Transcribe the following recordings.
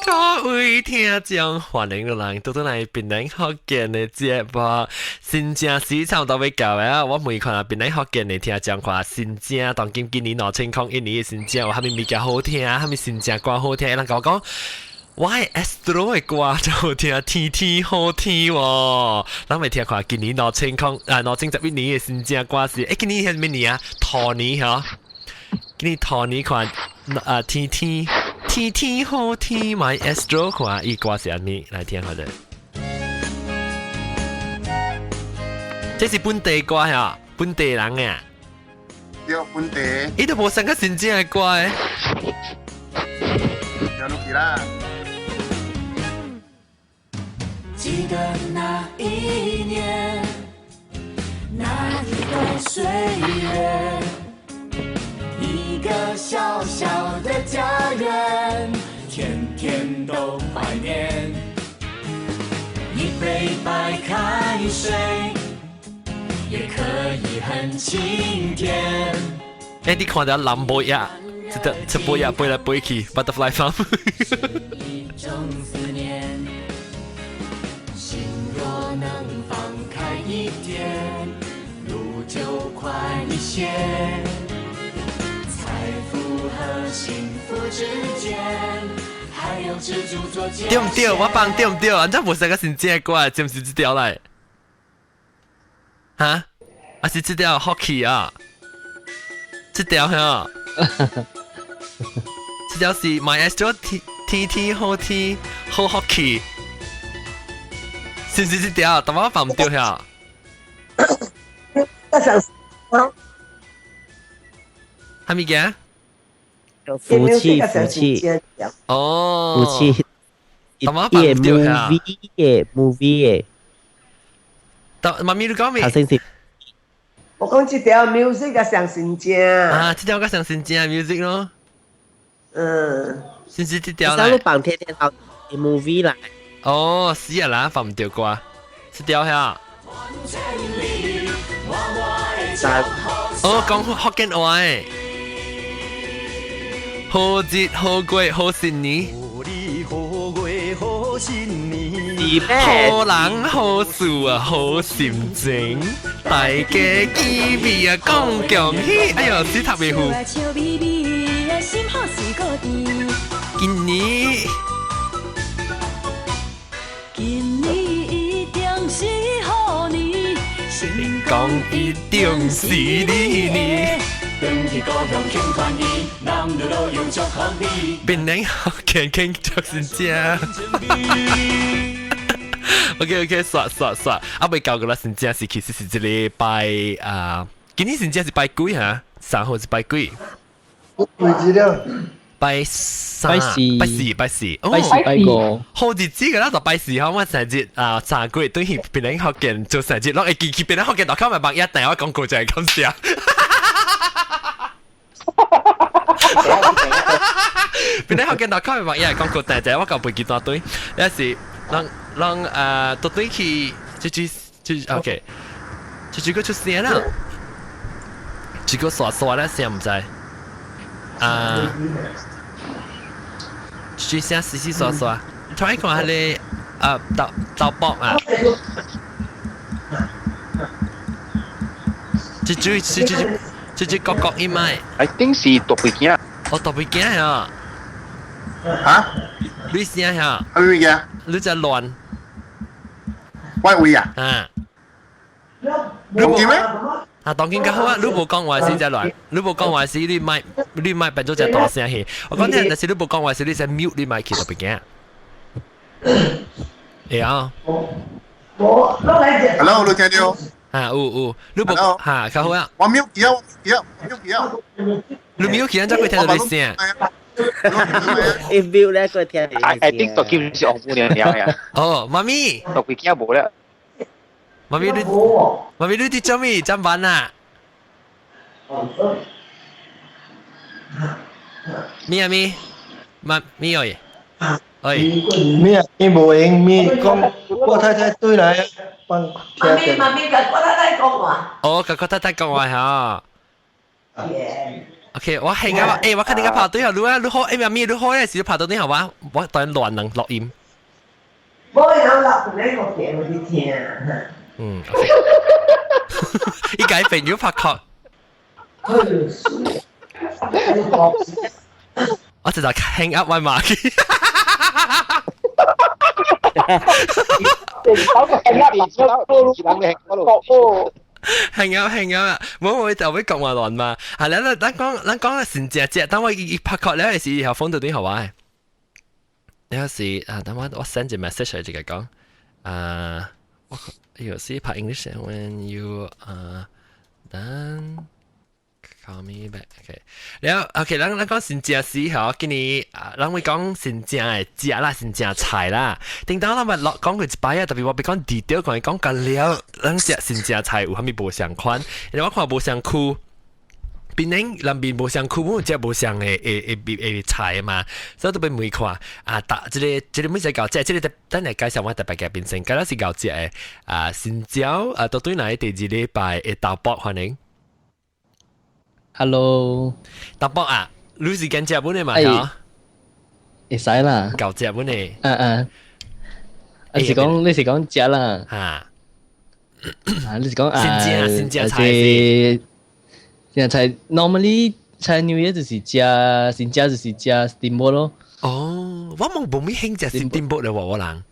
各位聽眾，歡迎來到來檳榔福建的節目。新正市場都欲到啊！我問看檳榔福建的聽眾看新正當今今年2001年的新正有啥物物件好聽，啥物新正歌好聽？人共我講，我的 Astro 的歌就好聽，天天好聽喎。咱咪聽看今年兩千空啊，2011年的新正歌是，今年係咩年啊？兔年嗬。今年兔年看啊，天天天天好聽，My Astro 看伊歌是按呢？來聽下者。這是本地歌呀，本地人啊。對，本地。伊都無上個新正的歌誒。有落去啦。記得那一年，那一段歲月，一個小小的家園，天天都懷念。一杯白開水，也可以很清甜。你看到藍波鴨，這個這波鴨飛來飛去，Butterfly Farm。一種思念，心若能放開一點，路就寬一些。財富和幸福之間，還有知足做界限。對唔對？我放對唔對？按怎無啥個新正歌，是毋是這條來？哈？還是這條 hockey 啊？這條嚇？這條是 My Astro 天天天好天好 hockey，是毋是這條？但我放毋對嚇。我想係咪嘅？福氣福氣哦，福氣。但我放毋對嚇。 movie 嘅 movie 嘅。但媽咪你講咩？頭先是。我講這條 music 較像新正。啊，這條較像新正 music 咯。嗯。是唔是這條咧？放天天好 movie 啦。哦，是啊啦，放毋對歌，這條嚇。哦，講福建話誒。好節好過好新年。好人好事啊，好心情，大家見面啊，講恭喜，哎呦，死讀袂赴。今年，今年一定是好年，成功一定是你年。轉去故鄉慶團圓，男女老幼祝福你。檳榔福建慶祝新正。OK OK，刷刷刷，啊未到個啦，新正是其實是這禮拜啊，今年新正是拜幾哈？3號是拜幾？幾日了？拜三、拜四、拜四、拜四、拜四、拜五。好日子個啦，就拜四吼，我成日啊3個月對去檳榔福建做成日，攏會記去檳榔福建，大口咪目一定我講過就係咁聲。檳榔福建大口咪目一講過，但係我講袂記大堆，有時人人到對去，就就就 OK，就這個出聲啦，這個刷刷咧聲毋知，啊，就聲細細刷刷，突然看彼個啊豆豆卜啊，這這這這這這國國伊麥，I think 是大背鏡。哦，大背鏡啊！嚇？你聲嚇？係咩嘢？你只亂？喂位啊？啊！你無咩？啊，當然較好啊！你無講話時才亂，你無講話時你麥你麥變做隻大聲去。我講聽，但是你無講話時，你先 mute 你麥去就別驚。會啊。 Hello，你聽到？啊，有有，你無嚇較好啊。我 mute 去啊，去啊，mute 去啊。你 mute 去，咱才會聽到你聲。一 mute 咧，佢聽。 I think 大金是王母娘娘呀。哦，媽咪。大背鏡無了。媽咪你，媽咪你佇做咩？怎辦啊？咩啊咪？媽咪喂，喂。咩啊？咪無閒咪講，我太太對來幫聽。媽咪媽咪，佮我太太講話。哦，佮我太太講話嚇。OK，我係啊，我看你個拍對啊，你啊，你好，咪咪你好咧，是拍到你好嘛？我當亂人錄音。我有錄呢個片我哋聽。嗯。伊解朋友拍確。我就就 hang up 我媽去。hang up hang up 啊！冇我就會講話亂嘛。係啦，咱講咱講先食食，等我一拍確了時候風到點好啊？有時啊，等我我 send 一 message 嚟這個講啊，我有時拍 English when you are done call me back。OK，了 OK，咱咱講先食時候，今年啊，咱會講先食的食啦，先食菜啦。頂當咱咪落講過一擺啊，特別我別講 detail，講講緊了，咱食先食菜有啥物無相款？因為我看無相區。檳城南邊無相區，我食無相的的的的菜嘛，所以特別問看啊，打這個這個每隻搞食，這個等下介紹我特別嘅變成，今日是搞食的啊，新椒啊，到對來第二禮拜的豆卜歡迎。 Hello，豆卜啊，你是緊食本的嘛？嚇，會使啦，搞食本的。嗯嗯，啊是講你是講食啦，嚇，啊你是講啊，新正新正菜是。新菜 normally 菜 New Year 就是食新正就是食 steamboat 咯。哦，我冇冇咩興食 steamboat 的喎，我人。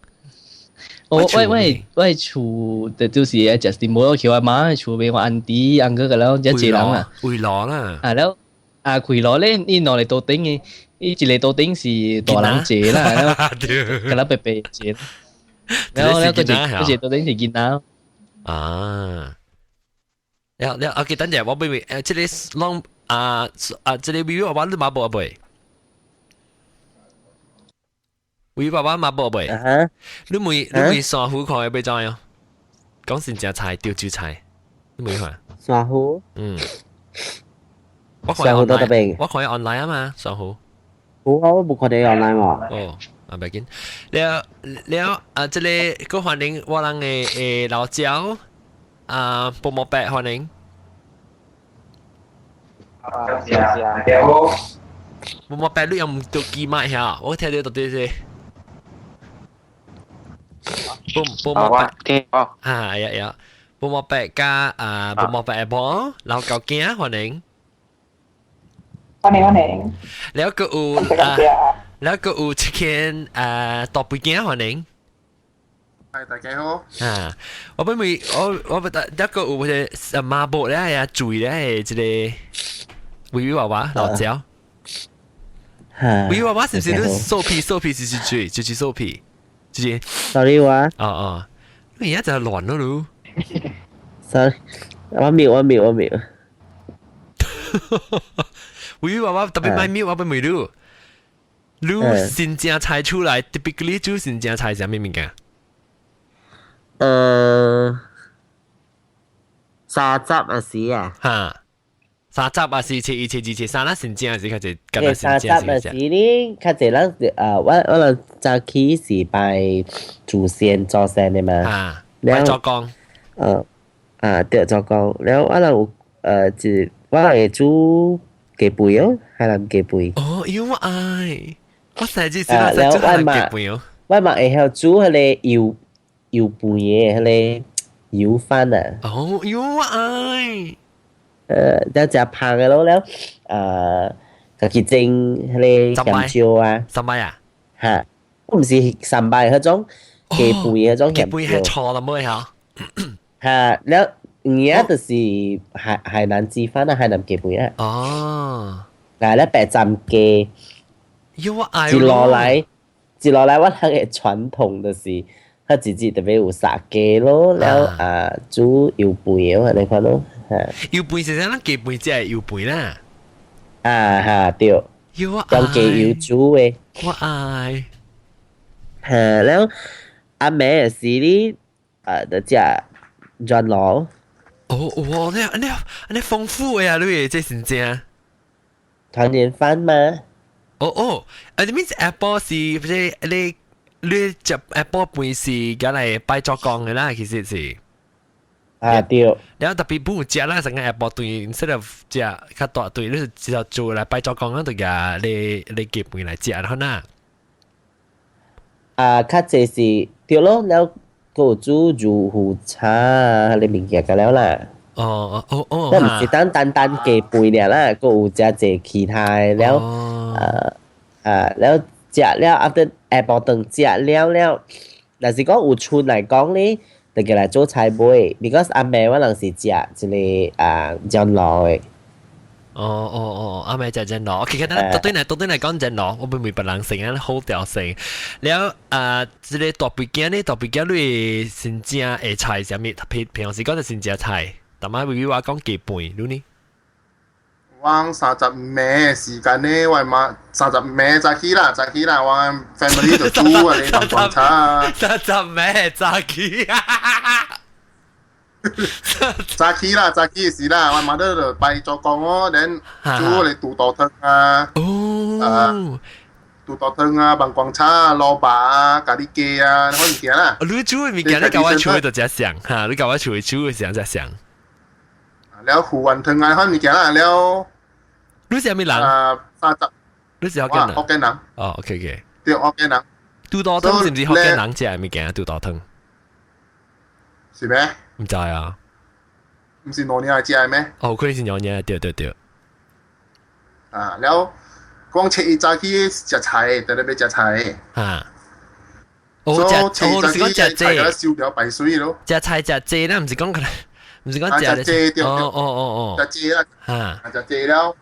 我我我我厝的就是愛食 steamboat，去我媽厝邊我 auntie uncle 個了，一濟人啊。圍爐啦。啊了，啊圍爐咧，伊兩個桌頂的，伊一個桌頂是大人坐啦，了，個了白白坐。然後了，閣一閣一個桌頂是囡仔。啊。了了，OK，等陣我俾你，這個攏啊啊，這個微微爸爸你馬無未？微爸爸馬無未？你問你問珊瑚看會欲怎樣？講先食菜，潮州菜，你問看？珊瑚？嗯。我看珊瑚到特別。我看 online 啊嘛，珊瑚。好啊，我無看到 online 喎。哦，啊，袂緊。了了啊，這個閣歡迎我人的的老椒啊，波摩伯歡迎。啊，謝謝，好。波摩伯你用到機麥下，我聽到到底是。波波摩伯，啊，係啊，波摩伯加啊，波摩伯下婆，老舊囝歡迎。歡迎歡迎。了閣有啊，了閣有一間啊，大背囝歡迎。係大家好。啊，我本咪我我不得一個有個麻布咧，係啊，水咧，這個微微娃娃老椒。微微娃娃是不是都酥皮酥皮是是水，就是酥皮，就是。 Sorry 我。哦哦，你而家就亂咯嚕。 Sorry，我秒我秒我秒。微微娃娃特別買秒，我不問你。你新正菜出來，typically 煮新正菜是啥物物件？三十啊是啊，哈，三十啊是切一切二切三啦，新正是較濟，欸，三十啊是呢，較濟咱啊，我我人早起是拜祖先祖先的嘛，啊，拜祖公，啊對祖公，了我人有就我人會煮雞飯哦，海南雞飯。哦，有我愛，我細隻時陣煮海南雞飯哦，我嘛會曉煮彼个油油飯的彼个油飯啊！哦，油愛，了食芳的咯了，家己蒸彼个鹹椒啊，三擺啊？哈，我毋是三擺彼種雞飯彼種鹹椒。雞飯係錯啦，妹嚇。哈，了有影就是海海南雞飯啊，海南雞飯啊。哦。嗱，咧白斬雞。有愛。一路來，一路來，我人的傳統就是。佢自己特別有殺雞咯，了啊煮油飯的按呢款咯，嚇。油飯是啥？咱雞飯只係油飯啦。啊哈對。有啊。用雞油煮的。我愛。嚇，了阿妹是你啊，就食軟爐。哦，哇！你你你豐富的啊，你這是正。團年飯嘛。哦哦，啊，你面下晡是不是你？你食下晡飯是敢來拜祖公的啦，其實是。啊對。了特別不食啦，成個下晡頓，說了食較大頓，你是就做來拜祖公啊，就共你雞飯來食然後呐。啊，較濟是對咯，了閣有煮魚腐炒啊，彼物件個了啦。那毋是單單單雞飯爾啦，閣有誠濟其他的了，啊啊了食了，after 下晡頓食了了，若是講有厝來講咧，就過來做菜尾，because 暗暝我人是食一个啊煎爐的。哦哦哦，阿妹食煎爐，其實咱對來講煎爐，我袂問別人成啊好條性。了啊，這个大背景呢，大背景你先正的菜啥物？平平常時講就先正菜，但係會話講雞飯，你呢？我三十暝時間呢，我媽三十暝早起啦，早起啦，我 family 就煮啊，你同廣茶啊。三十暝早起啊！早起啦，早起時啦，我媽都就拜祖公哦，then 煮嚟肚肚湯啊，啊，肚肚湯啊，萬光茶啊，蘿蔔啊，咖喱雞啊，嗰物件啦。你煮的物件，你共我厝就誠像哈，你共我厝煮的時陣誠像。了魚丸湯啊，嗰物件啦，了。你是啥物人？啊，三十。你是福建人？福建人。哦，OK OK。對，福建人。肚肚湯是毋是福建人食的物件？肚肚湯。是咩？毋知啊。毋是娘惹食的咩？哦，可能是娘惹，對對對。啊，了，講初一早起食菜，特別欲食菜。啊。哦，食，哦，你是講食這？燒掉白水咯。食菜食這，咱毋是講可能，毋是講食這對。哦哦哦哦。食這啦。啊。食這了，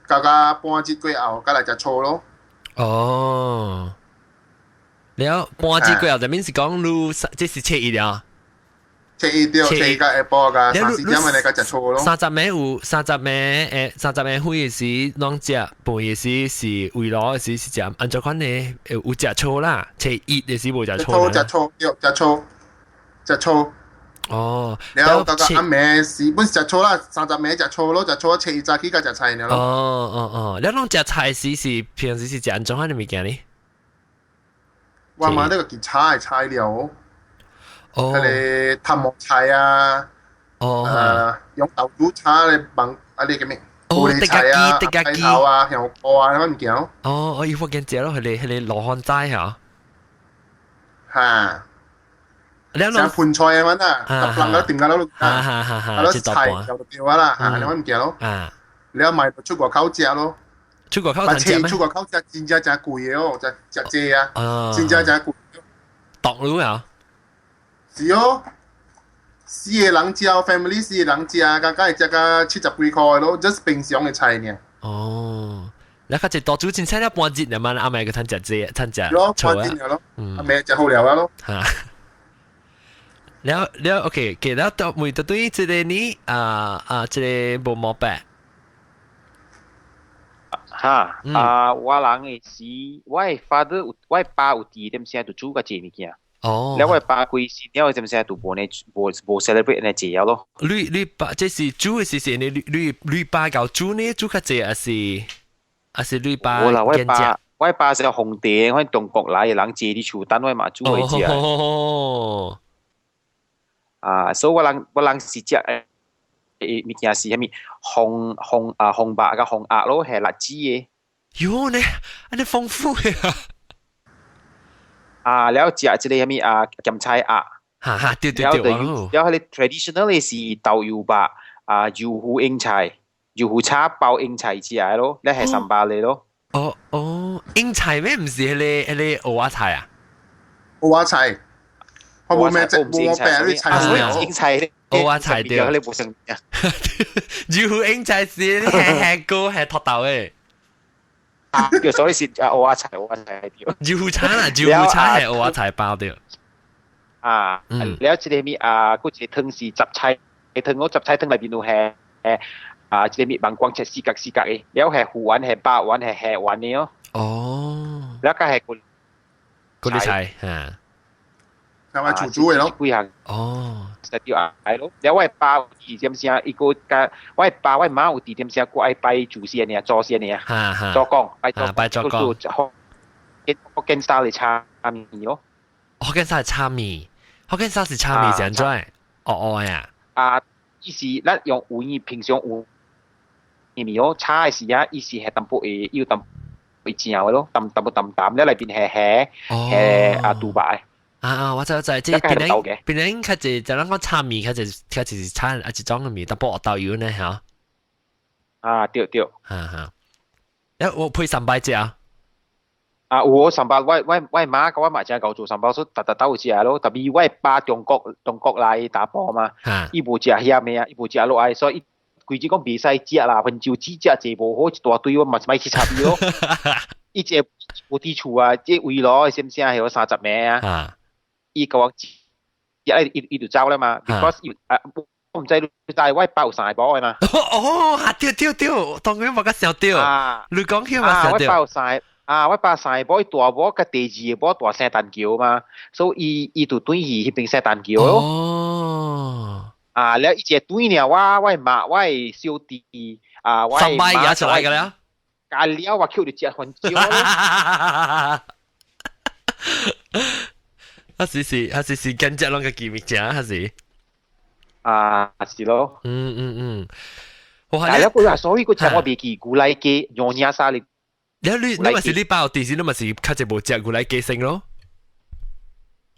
加加半日過後，再來食醋咯。哦。了半日過後，就免是講你這是初一了。初一對，初一到下晡個三四點來個食醋咯。三十暝有三十暝誒，三十暝火的時攏食，飯的時是圍爐的時是食，按怎款呢？有食醋啦，初一的時無食醋。食醋，對，食醋，食醋。哦，然後到個暗暝時本食醋啦，三十暝食醋咯，食醋初一早起個食菜爾咯。哦哦哦，你攏食菜時是平時是食按怎款的物件呢？我媽那個叫炒的菜料。哦，彼个頭毛菜啊，哦，用豆腐炒咧放啊，你叫咩？哦，菜啊，菜頭啊，香菇啊，彼物件。哦，我伊福建食咯，彼个羅漢齋嚇。嚇！像盆菜咁啊，揼爛個點解攞？哈哈哈！啊，攞菜就對啦，嚇，你物件咯。啊！你要買出外口食咯。出外口食咩？出外口食真正誠貴的哦，食食這啊，真正誠貴。當路啊！是哦，四個人食，family 四個人食，加加會食到七十幾塊咯，這是平常的菜爾。哦，你較濟多煮凊彩了半日，嘛阿妹個趁食這，趁食咯，半日咯，阿妹食好料啊咯。哈，了了，OK，記得到每對這个呢，啊啊，這个無毛白。哈，啊，我人的是，我的 father 我的爸有佇點聲就煮較濟物件。哦，了我爸規身了，點聲就無呢，無無 celebrate 呢節咯。你爸這是煮的是你爸𠢕煮呢？煮較濟還是你爸？無啦，我爸是皇帝，我中國來的人坐佇厝等我嘛煮來食。哦。啊，所以我人是食物件是啥物紅紅啊紅肉佮紅鴨咯，係辣子的。喲呢，按呢豐富的啊！啊，了食這个啥物啊鹹菜鴨。哈哈，對對對。了彼个 traditional 是豆油肉啊，油腐蠅菜，油腐炒包蠅菜食的咯，了係三巴的咯。哦哦，蠅菜咩？毋是彼个蚵仔菜啊？蚵仔菜，我無咩隻無白你菜蠅菜，蚵仔菜對。你無成。油腐蠅菜是係係膏係禿頭的。叫所以是啊蚵仔菜，蚵仔菜對。油腐炒啦，油腐炒係蚵仔菜包對。啊，了這个物啊，閣一个湯是雜菜湯，我雜菜湯內面有係啊，這个物萬光切四角四角的，了係魚丸係肉丸係蝦丸的哦。哦。了閣係嗰啲菜嚇。係咪煮煮的咯？幾項。哦。實對愛咯。了我爸有佇點聲，伊閣佮我爸我媽有佇點聲，閣愛拜祖先爾，祖先爾。哈哈。祖公拜拜祖公。福建 style 的炒麵咯。福建 style 炒麵，福建 style 是炒麵是按怎？哦哦呀。啊，伊是咱用有耳平常有耳麵哦，炒的時啊，伊是係淡薄會有淡會正的咯，淡淡薄淡淡咧內邊係蝦蝦啊豬肉的。啊啊！我知我知，這檳榔檳榔較濟，就咱講炒麵較濟較濟是炒啊一種的麵，淡薄豆油呢嚇。啊對對。哈哈。誒，我配三擺食啊。啊有哦，三擺我媽佮我媽真𠢕做三擺，所以逐逐兜有食咯。特別我爸中國來查埔嘛，伊無食鹹的啊，伊無食落來，所以規矩講袂使食啦，溫州煮食濟無好，一大堆我嘛是莫去插伊咯。伊一個無佇厝啊，這圍爐啥啥有30個啊，伊共我食，伊就走了嘛。Because 伊啊，我毋知你知我爸有三个某的嘛。哦，啊對對對，當然我較想著。你講起嘛想著。我爸有三個。啊！我爸三個某，伊大某佮第二個某蹛聖誕橋嘛，所以伊伊就轉去彼邊聖誕橋咯。哦。啊，了伊一個轉爾，我的媽，我的小弟啊，我的三擺也出來個了。加了我抾著食番椒。啊是是，啊是是，間接攏家己物食，還是？啊，是咯。嗯嗯嗯。但係佢話，所以佢食我袂記牛奶雞、牛奶沙哩。你你你嘛是你爸有電視，你嘛是較濟無食牛奶雞生咯？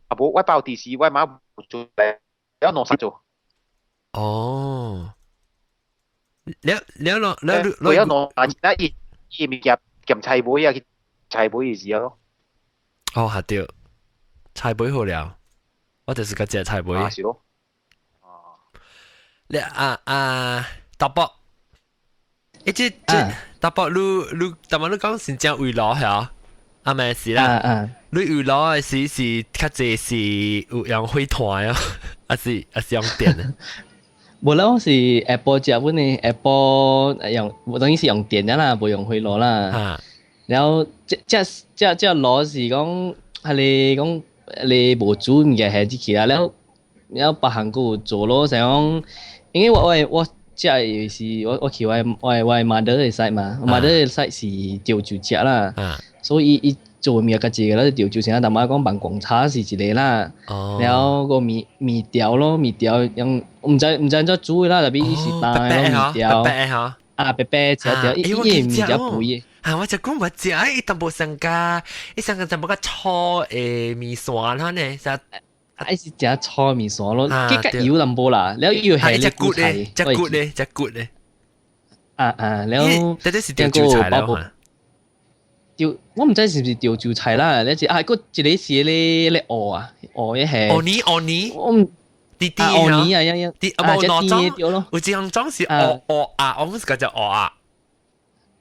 啊無，我爸有電視，我媽做咧，了兩三做。哦。了了咯，了了。我要兩啊，那伊伊物件鹹菜尾啊，去菜尾的時候咯。哦，哈對，菜尾好了，我就是較食菜尾。啊，是咯。你啊啊，大伯。欸，這這大伯，你你大伯你講是正圍爐係啊？啊咪是啦，你圍爐的時是較濟是有用火炭啊，還是還是用電的？無啦，我是下晡食阮的下晡用，當然是用電的啦，無用火爐啦。然後這這這這爐是講，彼個講你無煮物件下入去啦，了了別項閣有做咯，像講，因為我我我。食的是我我去我我我 mother 的 side 嘛，mother 的 side 是潮州食啦，所以伊做物件較濟個啦，潮州啥，淡薄講萬光炒是一個啦，然後個麵麵條咯，麵條用毋知毋知按怎煮的啦，特別伊是焦的咯麵條，啊白白食條，伊伊麵條肥的。啊，我就講我食，伊淡薄上加，伊上加淡薄較粗的麵線哈呢，啥？啊，伊是食粗麵線咯，計較油淡薄啦，了伊又下咧骨菜，食骨咧，食骨咧。啊啊，了，這這是潮州菜了嘛？潮，我毋知是毋是潮州菜啦，了是啊，閣一個是咧咧蚵啊，蚵迄個。蚵泥蚵泥。我毋，滴滴蚵泥啊，樣樣。滴啊，無兩種，有一種種是蚵蚵啊，我們是叫蚵啊。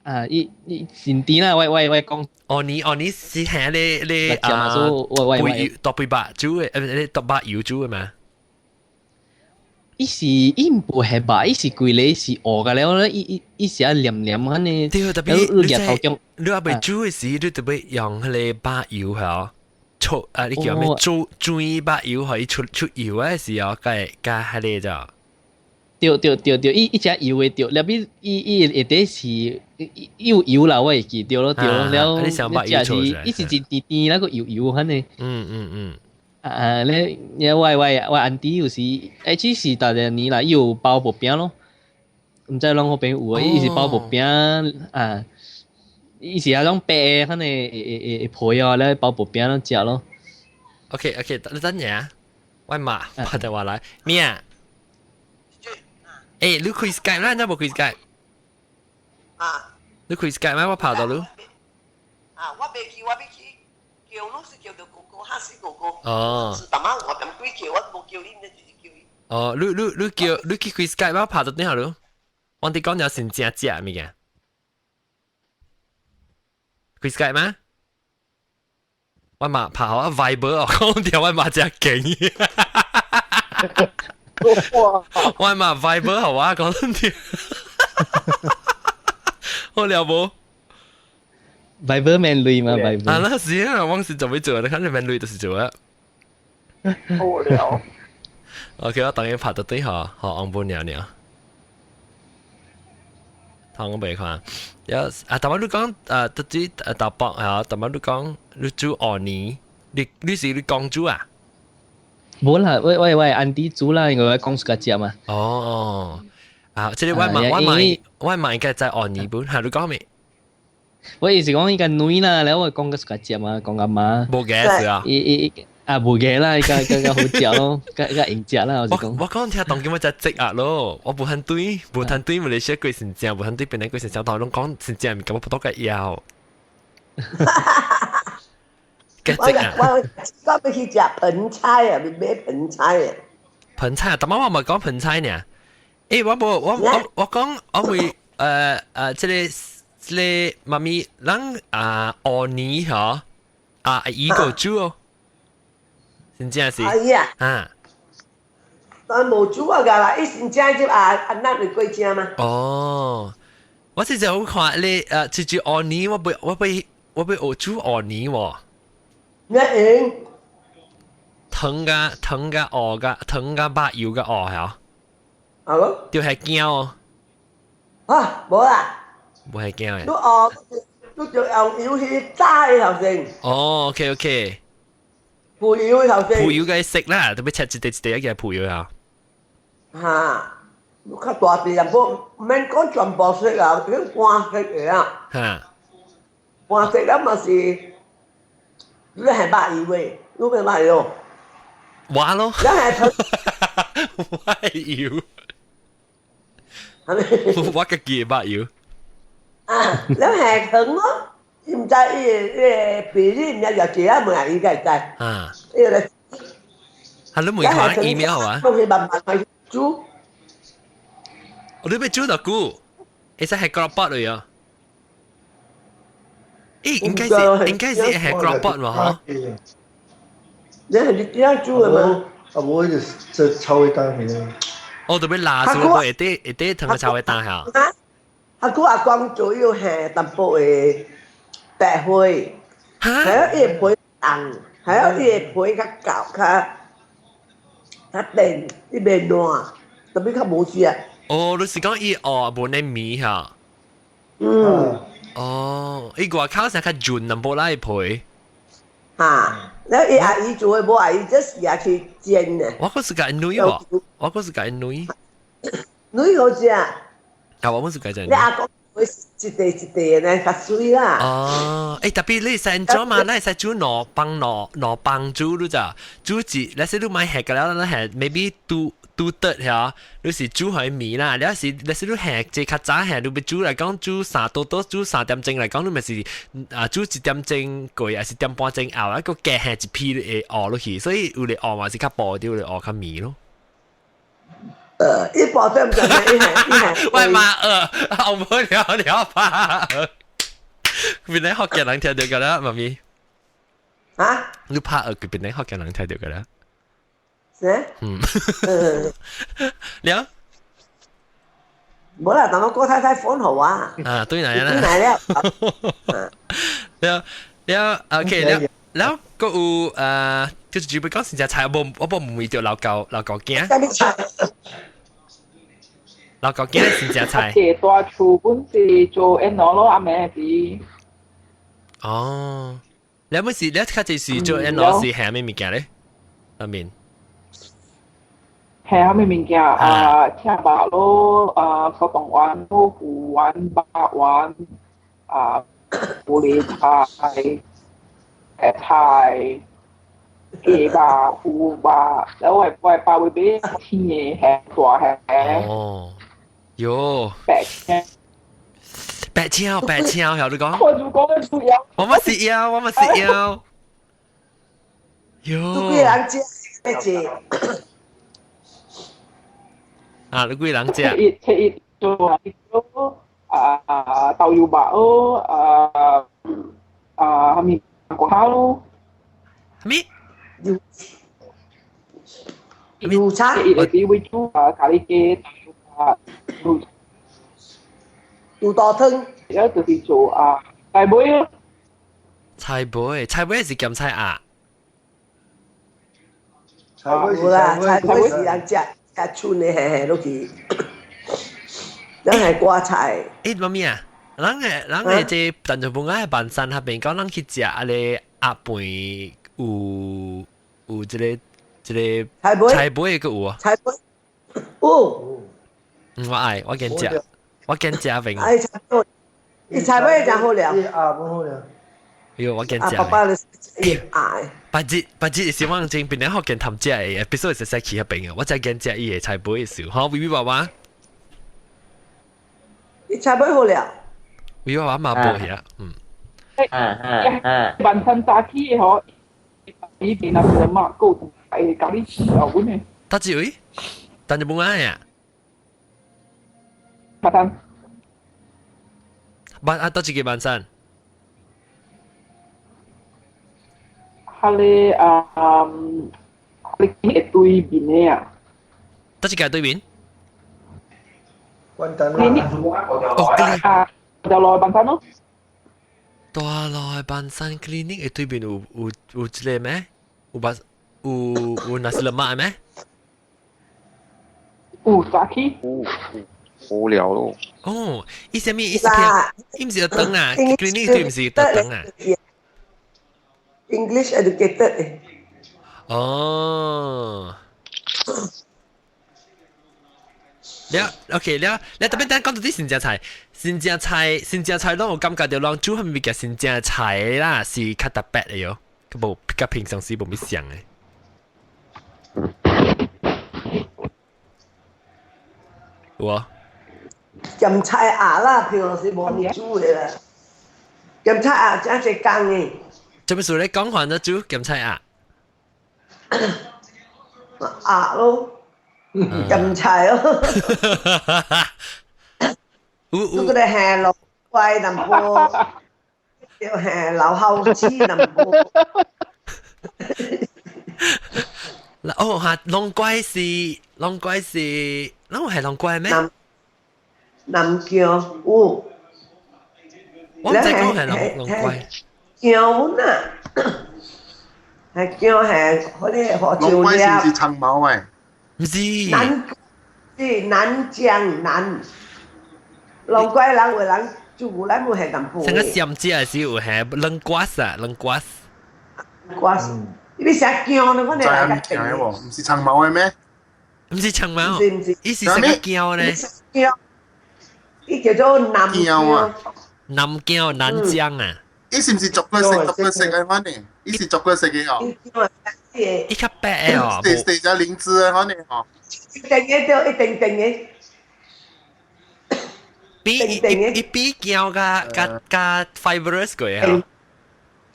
啊，伊伊善啲啦，我我我講。哦你哦你是係你你啊，背剁背白煮的，你剁白油煮的嘛？伊是伊毋係白，伊是規个是烏個了，伊伊伊是啊黏黏按呢。對，特別你在你還未煮的時，你特別用彼个白油嚇，出啊你叫咩？煮煮白油，予伊出出油的時候，加加彼个就。對對對對，伊伊只油的對，了比伊伊下底是有油啦，我會記對咯對咯，了你食是伊是真甜甜，那個油油按呢。嗯嗯嗯。啊，咧，我我我安弟有時，欸，只是逐年啦，伊有包薄餅咯，毋知攏彼邊有無？伊是包薄餅啊，伊是彼種白的，可能會會會皮哦，咧包薄餅攏食咯。 OK OK，你等下，我媽拍電話來，咩啊？欸，你開 Skype 啦，你無開 Skype？啊。你開 Skype 咩？我拍到你。啊，我袂記，我欲去叫，攏是叫著哥哥，哈是哥哥。哦。是逐擺我點鬼叫，我無叫你，你就是叫伊。哦，你你你叫你去開 Skype，我拍到你好咯。我佇講了先正食物件。開 Skype 嗎？我嘛拍好啊 Viber 哦，講掉我嘛真勁。我嘛 Viber 好啊，講掉。好了無？Viber 免鐳嘛，Viber。啊，那是啊，我是做咩做？你看你免鐳就是做啊。好了。 OK，我等於拍到對吼，好紅布尿尿。頭我袂看，有啊，但係你講啊，特子啊，大伯啊，但係你講你煮蚵泥，你你是你講煮啊？無啦，我 auntie 煮啦，因為我講自家食嘛。哦，啊，這個我嘛應該在按呢本，係你講未？我意思講伊個女啦，然後我講個自家食嘛，講阿媽。無嘅是啊。伊伊啊，無嘅啦，伊個個個好食咯，個個用食啦，我是講。我講聽當今我就積壓咯，我無肯對，無肯對馬來西亞粿是正，無肯對檳城粿是正，但係攏講是正，物件我不多個要。我我去食盆菜啊，買盆菜啊。盆菜啊，但我咪講盆菜呢。欸，我無我講我會這個媽咪，咱啊芋泥嗬，啊伊個煮哦，真正是。阿姨啊。啊。但無煮啊個啦，伊先正就啊啊咱會過食嘛。哦，我是就好看你這隻芋泥，我欲學煮芋泥喎。你用？糖加糖加芋加糖加肉油加芋係啊？係咯。就係驚哦。啊，無啦。無係驚嘅。你芋，你就用油去炸的頭先。哦，OK OK。浮油的頭先。浮油嘅食啦，特別切一塊一塊一個浮油啊。哈，較大塊也無，毋免講全部食啊，用乾食的啊。乾食了嘛是，你係肉油的，你欲肉油？我咯。你係糖。我油。係咪？我家己的肉油。啊，你係糖咯？伊毋知伊個比例，毋知藥幾啊問伊該知。啊。伊個。係你問看 email 啊？我去慢慢去煮。我你欲煮到久？會使係 crock pot 嚟啊？咦，應該是係 crock pot 喎，嗬？你係你點樣煮的嗎？啊，無就這炒一單去。哦，特別辣是會會得同個炒一單嚇。啊，佢阿公主要係淡薄的白花，還有伊個皮紅，還有伊個皮較厚較較嫩，伊袂爛，特別較無食。哦，你是講伊哦無呢味嚇？嗯。哦，伊外口成較潤淡薄啦，皮。哈，แล้ว伊阿姨做的，無阿姨這是也去煎的。我嗰是共女喎，我嗰是共女。女好食。啊，我本是共隻。你阿公會一塊一塊的呢，較水啦。哦，欸，特別你使做嘛？你使煮兩幫兩兩幫煮你咋？煮一，你使你買下個了，你下 maybe 拄拄得嚇，你是煮開麵啦。你是你下這較早下，你欲煮來講煮三多多煮3點鐘來講，你咪是啊煮1點鐘過，還是點半鐘後，一個加下一批會熬落去，所以有咧熬嘛是較薄啲，有咧熬較綿咯。一包對唔對？一下一下。喂媽，我冇了了吧？邊啲福建人聽到㗎啦，媽咪。啊？你拍學佢邊啲福建人聽到㗎啦？是？嗯。了。無啦，等我郭太太款好啊。啊，對來啦。對來了。了了，OK 了了，閣有就是主要講是隻菜，我我無問著老舊老舊囝。啥物菜？老舊囝是隻菜。這大廚本是做 N 咯，阿妹是。哦，你本是你較濟是做 N 是係咩物件咧？阿面。係啥物物件啊？赤肉咯，啊，小腸丸咯，魚丸、肉丸，啊，玻璃菜、白菜、雞肉、牛肉，然後我爸會買青的，係大係。哦，喲。白青。白青白青，曉你講。我就講得主要。我嘛是要，我嘛是要。喲。你幾人食？食。啊！你幾人食？一切一做啊豆油肉哦，啊啊，蝦米瓜咯？蝦米？油油茶。伊會會煮啊咖喱雞豆油肉，油豆湯。了就是做啊菜尾咯。菜尾，菜尾是鹹菜鴨。菜尾無啦，菜尾是人食。食春的嘿嘿落去，咱係瓜菜。欸，媽咪啊，人個這陳松本愛萬山那邊講，人去食啊個鴨飯有這個這個菜尾，菜尾個有啊？菜尾有。我愛，我見食，我見食邊。愛菜尾，伊菜尾真好料。啊，無好料。喲，我見食。爸爸你會愛。別日別日是我前邊兩學見頭食的，必須是使去彼邊啊！我才見食伊的菜尾的時候，好，微微娃娃。伊菜尾好料。微娃娃嘛無遐，嗯。啊啊啊！萬山早起的吼，伊邊那是嘛，夠會咖喱翅哦，阮的。佗一位？但是無愛啊。萬山。萬啊，佗一个萬山？彼个啊，彼个對面的啊。佗一个對面？關丹哦，啊，大路萬山咯。大路的萬山 clinic 的對面有有有這个咩？有巴有有 nasi lemak 的咩？有早起。有無聊咯。哦，伊啥物？伊是伊毋是特登啊？clinic 對毋是特登啊？ English educated。哦。了，OK，了，了特別等講到啲新正菜，新正菜，新正菜，攏有感覺到攏煮啥物物件新正菜啦，是較特別的喲，無佮平常時無物像的。有啊。鹹菜鴨啦，平常時無物煮的啦。鹹菜鴨真濟工的。做咩事咧？講還得煮鹹菜鴨。鴨咯。鹹菜哦，有個係龍龜淡薄，又係老後雞淡薄。哦嚇，龍龜是龍龜是，攏係龍龜咩？南疆有。我唔知講係龍龍龜。姜啊，係姜係嗰啲學龍龜是唔是長毛誒？唔是南是南疆南，龍龜人有人煮咱有係淡薄。成個鹹汁是有係龍瓜啊，龍瓜。瓜，你食姜呢？我哋來個定喎，唔是長毛的咩？唔是長毛，唔是唔是，伊是成個姜咧。姜，伊叫做南疆啊。南疆南疆啊。伊是唔是巧克力巧克力色的款呢？伊是巧克力色的哦。伊較白的哦。是是只靈芝的款呢哦。一定的對，一定定的。比伊比姜較較較 fibrous 過哦。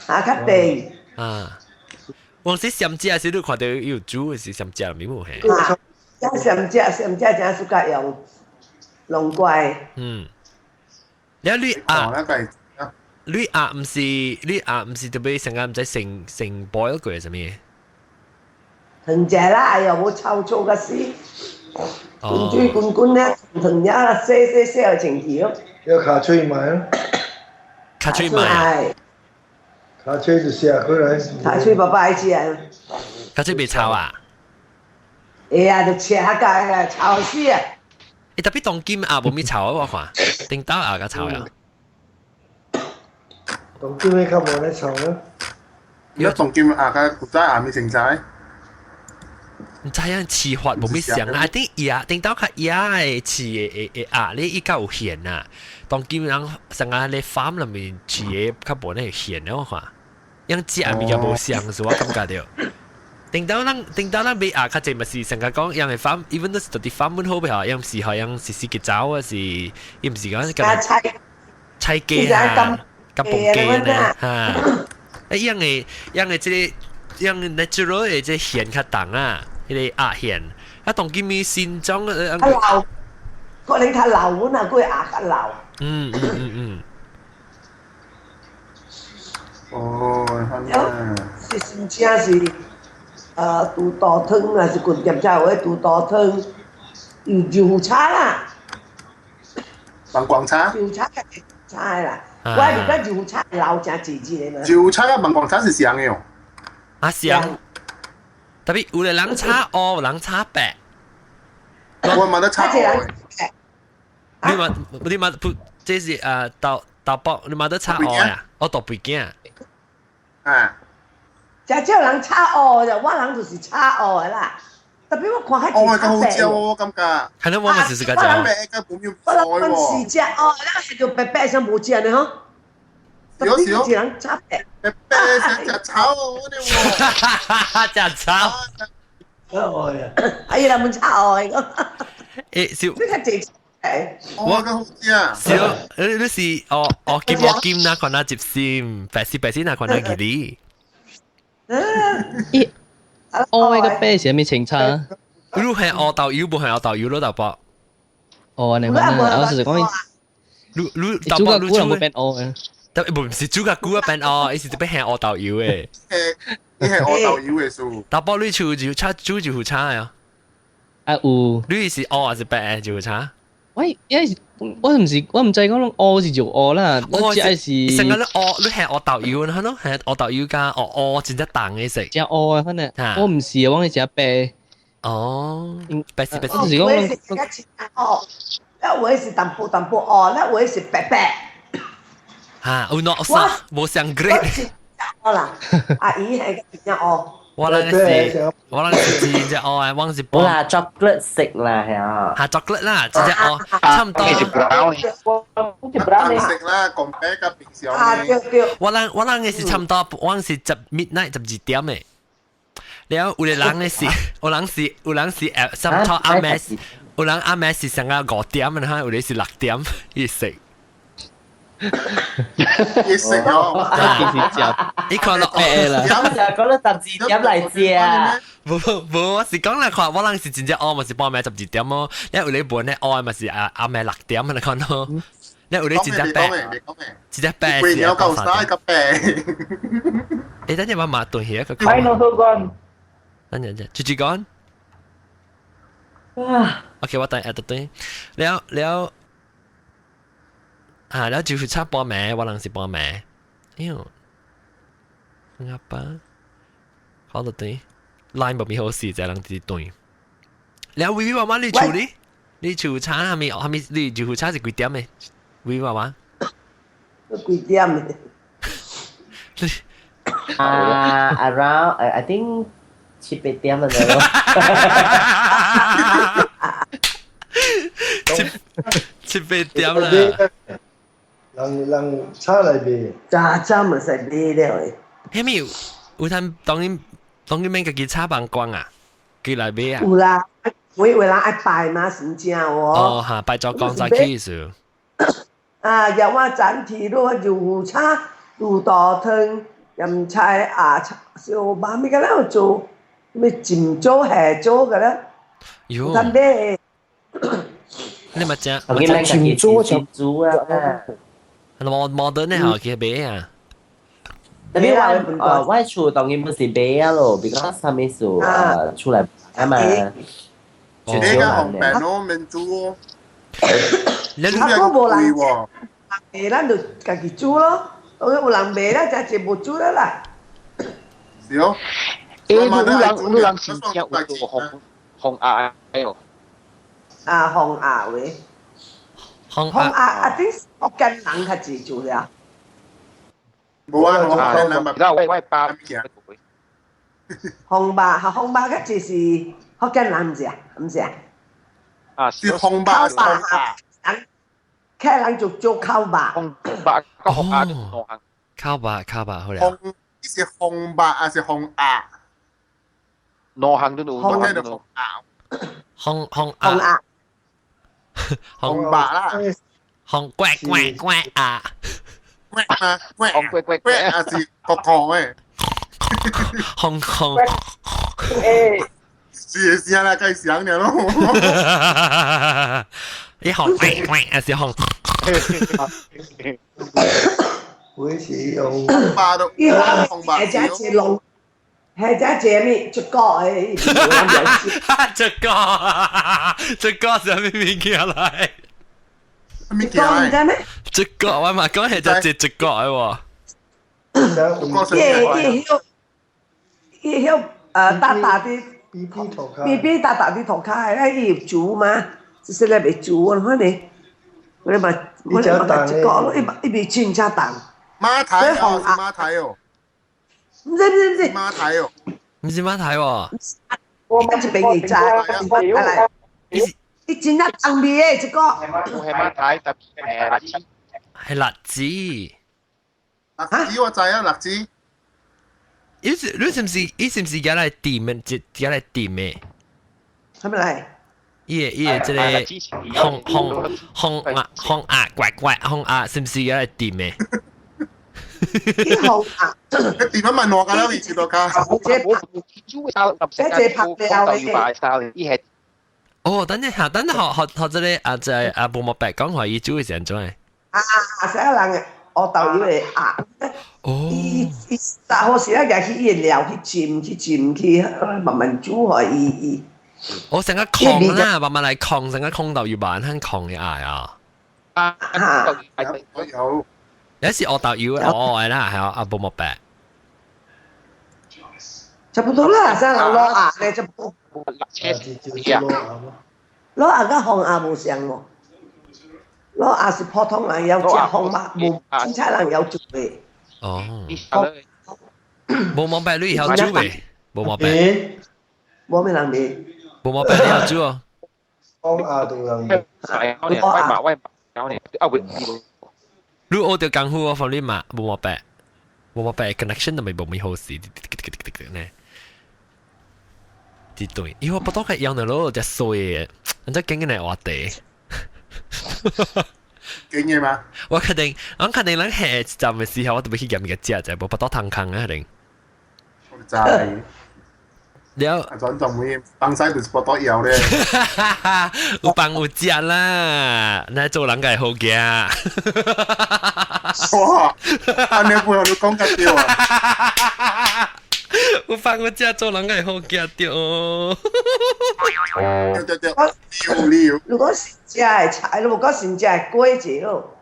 啊，較甜。啊。往時鹹食時，你看到有煮的是鹹食，咪無嘿。啊，鹹食鹹食真暑假用龍龜。嗯。了你啊，你啊毋是你啊毋是特別成日毋知成成 boil 過啥物？糖食啦，哎呦，無炒做甲死，滾水滾滾咧，糖也洗洗洗就清氣咯。要卡喙買咯。卡喙買。卡喙就食過來。卡喙爸爸愛食。卡喙袂臭啊？會啊，就切下個臭死啊！欸，特別當今啊，無咪臭啊，我看，頂兜啊較臭啊。當今的較無咧臭咯。你當今啊，較古早啊，咪成知？毋知影飼法無咪相啊！頂野頂兜較野的飼的的鴨咧，伊較有鹹啊。當今人成日咧 farm 內面飼的較無那鹹的，我看。樣食物件無相是我感覺著。頂兜咱頂兜咱買鴨較濟嘛是成日講樣的 farm，even 都是到底 farm 本好袂好，樣是好樣是是去走啊是，伊毋是講菜菜雞啊，甲蹦雞呢哈。啊，樣的樣的這個樣 natural 的這鹹較重啊。彼个鴨蜆，啊，當今咪新種較老，可能較老啊，個鴨較老。嗯嗯嗯嗯。哦，是真正是，煮豆湯啊，是滾鹹菜，有煮豆湯，有油茶啦。黃光茶。油茶較茶啦，我是講油茶老誠濟濟的嘛。油茶佮黃光茶是相的哦。啊，相。特別有的人炒烏，有人炒白。我嘛得炒烏。你嘛你嘛不，這是啊豆豆包，你嘛得炒烏呀？我豆背景。啊。食少人炒烏就我人就是炒烏的啦。特別我看較哦，較好食喎，我感覺。係咯，我咪就是個食。白個不妙我人是食烏，咱係就白白像無食呢吼。有時有人炒白，白白想食炒烏的喎。食炒。哎呀，人們炒烏的。誒，小。你較濟。我較好食。小，你是哦哦金哦金那款那接心，白絲白絲那款那吉利。咦？烏個白是啥物清茶？你係烏豆油，無係烏豆油咯，大伯。哦，你講啊，我是講，你大伯你煮個菇變烏嘅。但唔是煮個菇啊變烏，伊是特別係烏豆油嘅。你係烏豆油嘅數。大伯你厝就炒煮就炒啊？啊有。你是烏還是白就炒？喂，因為我唔是我唔知講烏是就烏啦，我只係是成個你烏你係烏豆油，係咯，係烏豆油加烏烏真正重嘅食。食烏啊，反正我唔是啊，我係食白。哦，白是白是，就是講哦，那我是淡薄淡薄烏，那我是白白。嚇，有喏啥？無上 grade。烏啦，阿姨係真正烏。我那是，我那是真正烏啊，我是。冇啦，chocolate 食啦，係啊。嚇，chocolate 啦，真正烏，差唔多。食啦，講白甲平常。啊對對。我人嘅是差唔多，我是十 midnight 12點嘅。了有個人嘅是，有人是差唔多暗暝，有人暗暝是上個5點啊，有啲是6點伊食。伊食哦，伊看到白啦，講到12點來食。無無，我是講來看，我人是真正烏嘛是半暝12點哦，你有咧本咧烏嘛是啊暗暝6點啊，你看咯。你有咧真正白，真正白是啊，夠晒個白。誒，等陣我馬頓起一個。係我都講。等陣啫，繼續講。OK，我等下對，了了。啊，了就是差半暝，我人是半暝。哎喲，阿爸，好到對，line 無咪好事，就人直對。了，微微媽媽你厝哩？你厝炒係咪？係咪？你住炒是幾點嘅？微微媽媽。幾點嘅？啊，around I think 7、8點啊咯。7、8點啦。人炒來賣，早早咪使買了的。彼物有通當然當然免家己炒飯光啊，佢來買啊。有啦，每位人愛拜嘛，神正哦。哦，哈，拜祖公早起時。啊，藥我斬鐵咯，油炒、滷豆湯、鹽菜啊，燒肉，物個了做，咩浸煮、下煮個了。喲。咱買。你咪食，我浸煮就煮啊。冇冇得呢？好去買啊！特別我我厝當然不是買啊咯，比較啥物事出來啊嘛。你個紅餅咯，免煮哦。你啊，我無人買，咱就家己煮咯。當然有人買啦，食一無煮了啦。是哦。欸，你人真正有做紅紅鴨哦。啊，紅鴨喂。紅鴨啊，啲福建人較濟做了。無啊，福建人嘛，我爸。紅肉，紅肉較濟是福建人，毋是啊？毋是啊？啊，是紅肉，紅鴨。人，客人就做烤肉。紅肉甲紅鴨兩項。烤肉，烤肉好啦。紅，你是紅肉還是紅鴨？兩項都有，我聽到紅鴨。紅紅鴨。紅紅肉啦。紅乖乖乖啊！乖啊乖紅乖乖乖啊是國國的。紅紅。欸。是是啦，該想了咯。你紅乖乖還是紅？我是用紅白都，紅白。或者是龍，或者是咩竹篙的？竹篙，竹篙是啥物物件來？物件來？竹篙我嘛講係只隻竹篙的喎。伊伊曉，伊曉大大的。比比塗跤，比比大大的塗跤，啊伊有煮嘛？就是咧袂煮，我看呢，我咧嘛，我咧嘛一個，伊伊袂真正重。馬蹄哦，是馬蹄哦。唔是唔是唔是。馬蹄哦。唔是馬蹄喎。我這邊會知，來，伊真正重味的這個。係馬蹄，特別係辣子。係辣子。辣子我知啊，辣子。伊是你是唔是伊是唔是而家來甜的？而家來甜的？啥物來？伊個這個紅紅紅鴨紅鴨怪怪紅鴨，是唔是而家來甜的？伊紅鴨。你點樣問我㗎啦？你知道㗎？這這拍了的。哦，等陣下，等陣學學學這個啊，就係阿布莫白講話，伊煮的是按怎的？啊，啥人的烏豆油的鴨。哦。伊伊雜好時啊，舉去伊的料去浸去浸去，慢慢煮予伊伊。我成個炕啦，慢慢來炕，成個炕豆油慢很炕的鴨啊。啊，有。有時烏豆油哦，係啦，係啊，阿布莫白。差不多啦，啥人滷鴨咧，差不多。滷鴨佮紅鴨無相喎，滷鴨是普通人要食紅肉，無凊彩人要煮的。哦。無毛白你曉煮未？無毛白。無咩人味。無毛白你曉煮哦。紅鴨都人。你學著功夫我放你嘛，無毛白，無毛白 connection 都未無咩好事，呢。啲對，因為我不多個用的咯，只衰的，人家經嘅嚟話題。經嘅嘛？我確定，我確定，咱下一站嘅時候，我特別去驗個食，就無巴肚通空啊，肯定。我知。了。啊，轉仲會幫西就是巴肚枵咧。有幫有食啦，那做人個好嘅。哇！按呢背後你講得對啊！有放我食做人個好驚著。對對對，有如果是食的菜，如果是食的粿者咯。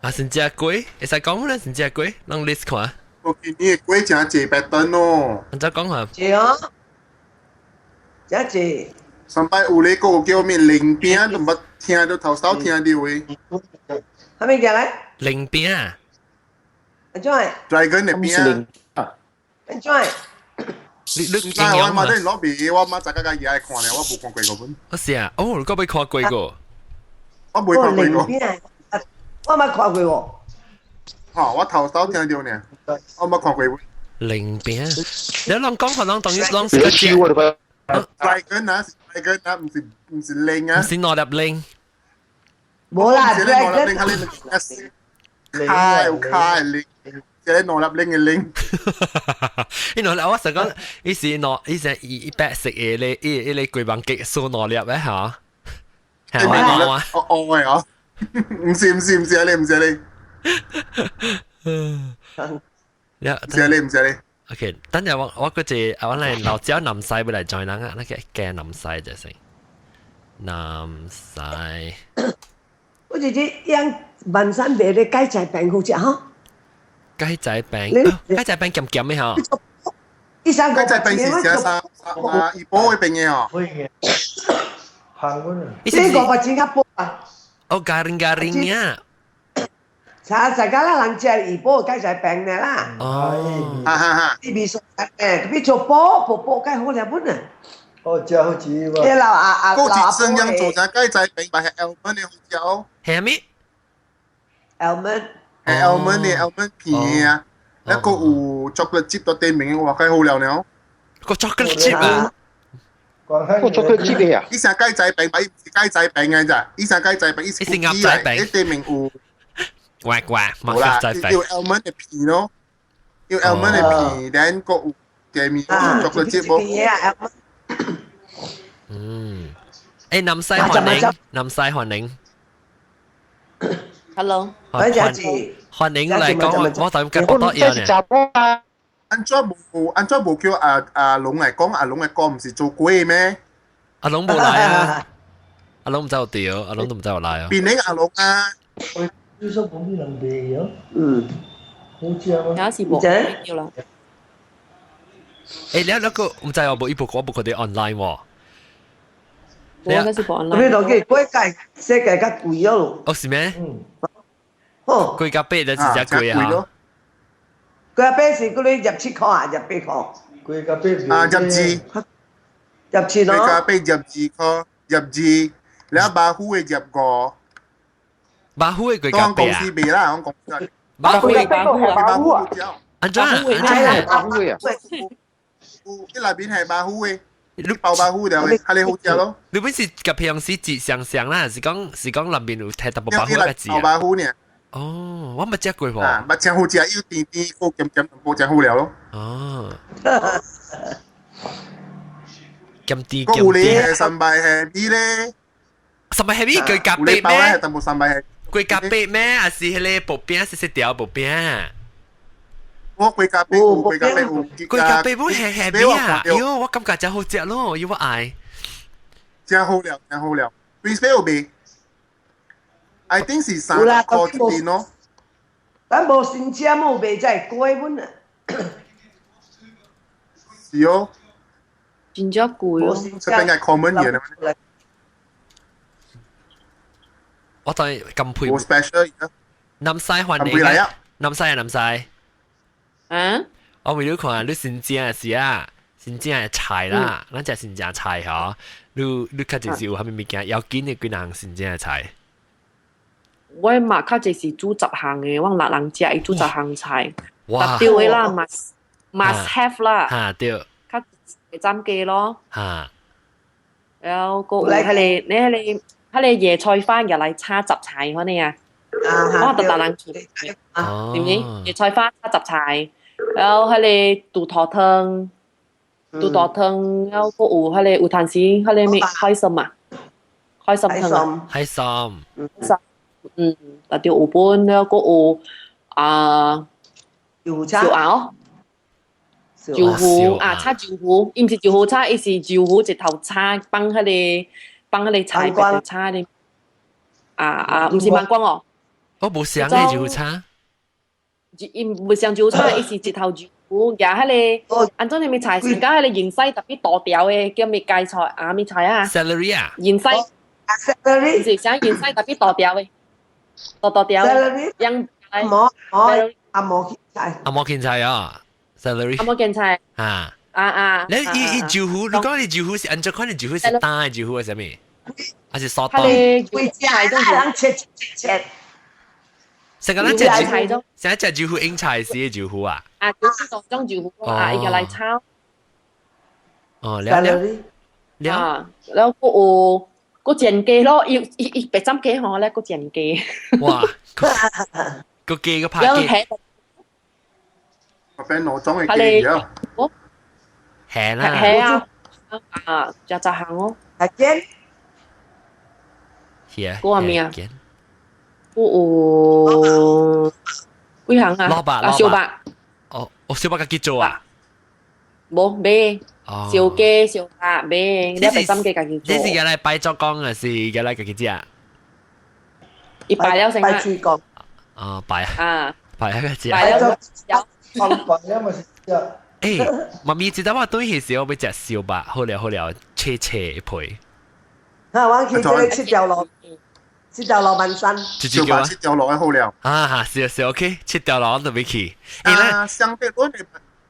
啊，是食粿，會使講咧，是食粿，攏 list 看。我見你的粿誠濟白燈哦。按怎講法？濟哦，誠濟。上擺有咧個叫咩靈餅，都毋捌聽到頭首聽到的。啥物件咧？靈餅。按怎？ Dragon 的餅。按怎？你你唔知我媽都攞味，我媽就家家嘢愛看咧，我無看過個本。我是啊，哦，你閣未看過個？我未看過個。我捌看過喎。吼，我頭首聽到呢，我捌看過。靈餅，你攏講法攏當於攏是個隻。 Dragon 啊，dragon 啊，毋是毋是靈啊。毋是兩粒靈。無啦，兩粒靈，卡有卡的靈。這個兩粒靈的靈。伊兩粒我想講，伊是兩，伊是伊白色的咧，伊伊個雞網雞數兩粒的嚇。係咪啊？哦哦的哦，毋是毋是毋是啊你毋是啊你。毋是啊你毋是啊你。 OK，等陣我我嗰隻我嚟老椒南西要來 join 人啊，那個驚南西就先。南西。我直接養萬山賣咧雞仔餅好食吼。雞仔餅，雞仔餅鹹鹹的吼。雞仔餅是食啥？啊，伊煲的餅的哦。呢個個錢較薄啊。哦，garing garing 啊。查大家啦，人食伊煲雞仔餅的啦。哦。哈哈哈。伊味素誒，比做煲煲煲較好食本啊。哦，食好食喎。老阿阿老阿婆生做成雞仔餅，但係 almond 的好食哦。係咩？almond。係 almond 的 almond 片啊，那個有 chocolate chip 到對面，哇，較好了了。個 chocolate chip 啊？個 chocolate chip 的啊？伊成雞仔餅，伊是雞仔餅嘅咋？伊成雞仔餅，伊是鴨仔餅。伊對面有。乖乖，冇啦，有 almond 的片咯，有 almond 的片，然後有對面有 chocolate chip 無？嗯，誒，南西歡迎，南西歡迎。 Hello，歡迎來講，我就咁覺得嘢呢。安怎無安怎無叫阿阿龍來講？阿龍來講毋是做鬼咩？阿龍無來啊！阿龍毋知有著，阿龍都毋知有來啊。變你阿龍啊！你說冇咩人賣啊？嗯，好食嗎？也是無叫啦。誒，你那個毋知我無伊無我無看到 online 喎。我應該是無 online。你當佢貴價，世界較貴咯。哦，是咩？嗯。哦。貴甲八就是只貴啊。粿仔餅是嗰啲27塊啊，28塊。粿仔餅啊，22。 27咯。粿仔餅22塊，廿二，了巴虎的25。巴虎的粿仔當公餅司賣啦，我公司。巴虎的巴虎啊！安怎？安怎？巴虎的啊！有，伊內邊係巴虎的，你包巴虎了的，較咧好食咯。你本是佮平時節相像啦，是講內面有提淡薄巴虎個字包巴虎呢？哦，我捌食過喎。啊，捌真好食，又甜甜，又鹹鹹，無真好料咯。哦。鹹甜個有鹹甜。咧係三拜係米咧。三拜係米粿仔餅咩？淡薄三拜係。粿仔餅咩？還是彼个薄餅，細細條薄餅？我粿仔餅有，粿仔餅有。粿仔餅本係係咩啊？喲，我感覺真好食咯，要我愛。真好料，真好料。Prince 有賣？I think 是30塊一邊咯。咱無新鮮無賣才會貴本啊。是哦。真正貴哦。這邊係 common 嘢咧。我當咁配。冇 special 而家。南西歡迎。嚟啊！南西啊，南西。啊？我為你看，你新正的時啊，新正的菜啦，咱食新正菜吼，你較濟是有啥物物件要緊的幾樣新正的菜？我嘛較濟是煮十項的，我六人食，伊煮十項菜。哇！對的啦，must have 啦。哈對。較斬雞咯。哈。然後閣有彼個，你彼個椰菜花入來炒雜菜款呢啊？我特特人煮，對毋對？椰菜花炒雜菜，然後彼個豬頭湯，豬頭湯，然後閣有彼個有陣時彼個咩海參啊，海參湯啊，海參，嗯，特著有本，然後閣有啊，燒鴨，豆腐啊，炒豆腐，伊毋是豆腐炒，伊是豆腐一頭炒，放彼個放彼個菜白炒的，啊啊，毋是芒果哦。我無想的豆腐炒，伊無像豆腐炒，伊是一頭豆腐，夾彼個按怎啥物菜，是甲彼個芫茜特別大條的，叫咩芥菜啊？咩菜啊？Celery 啊？芫茜，celery 是啥芫茜特別大條的，大大條的，養毛毛阿毛芹菜，阿毛芹菜啊，celery，阿毛芹菜啊啊啊！你伊伊豆腐，你講你豆腐是按怎款的豆腐是乾的豆腐還是啥物？還是沙凍？規隻人切切切。成個咱食成日食豆腐應菜是豆腐啊？啊，就是種種豆腐啊，伊個來炒。哦，了了了，然後閣有閣煎雞咯，伊伊伊白斬雞吼咧，閣煎雞。哇！個雞個拍雞。我變攞種的雞了。係啦。係啊，啊，食十項哦。係煎。係啊。嗰個咩啊？有幾項啊？蘿蔔，啊，燒肉。哦，哦，燒肉家己做啊？無買，燒雞、燒肉買，你白斬雞家己做。這是原來拜祖公還是原來家己食？伊拜了先拜水公。哦，拜啊！拜一個食。拜了食。拜了嘛是食。誒，媽咪知道我對彼時我欲食燒肉，好了好了，切切配。啊，我去這个七條路。七條路萬山，燒肉七條路好了。啊哈，是是 OK，七條路我都未去。啊，雙德路的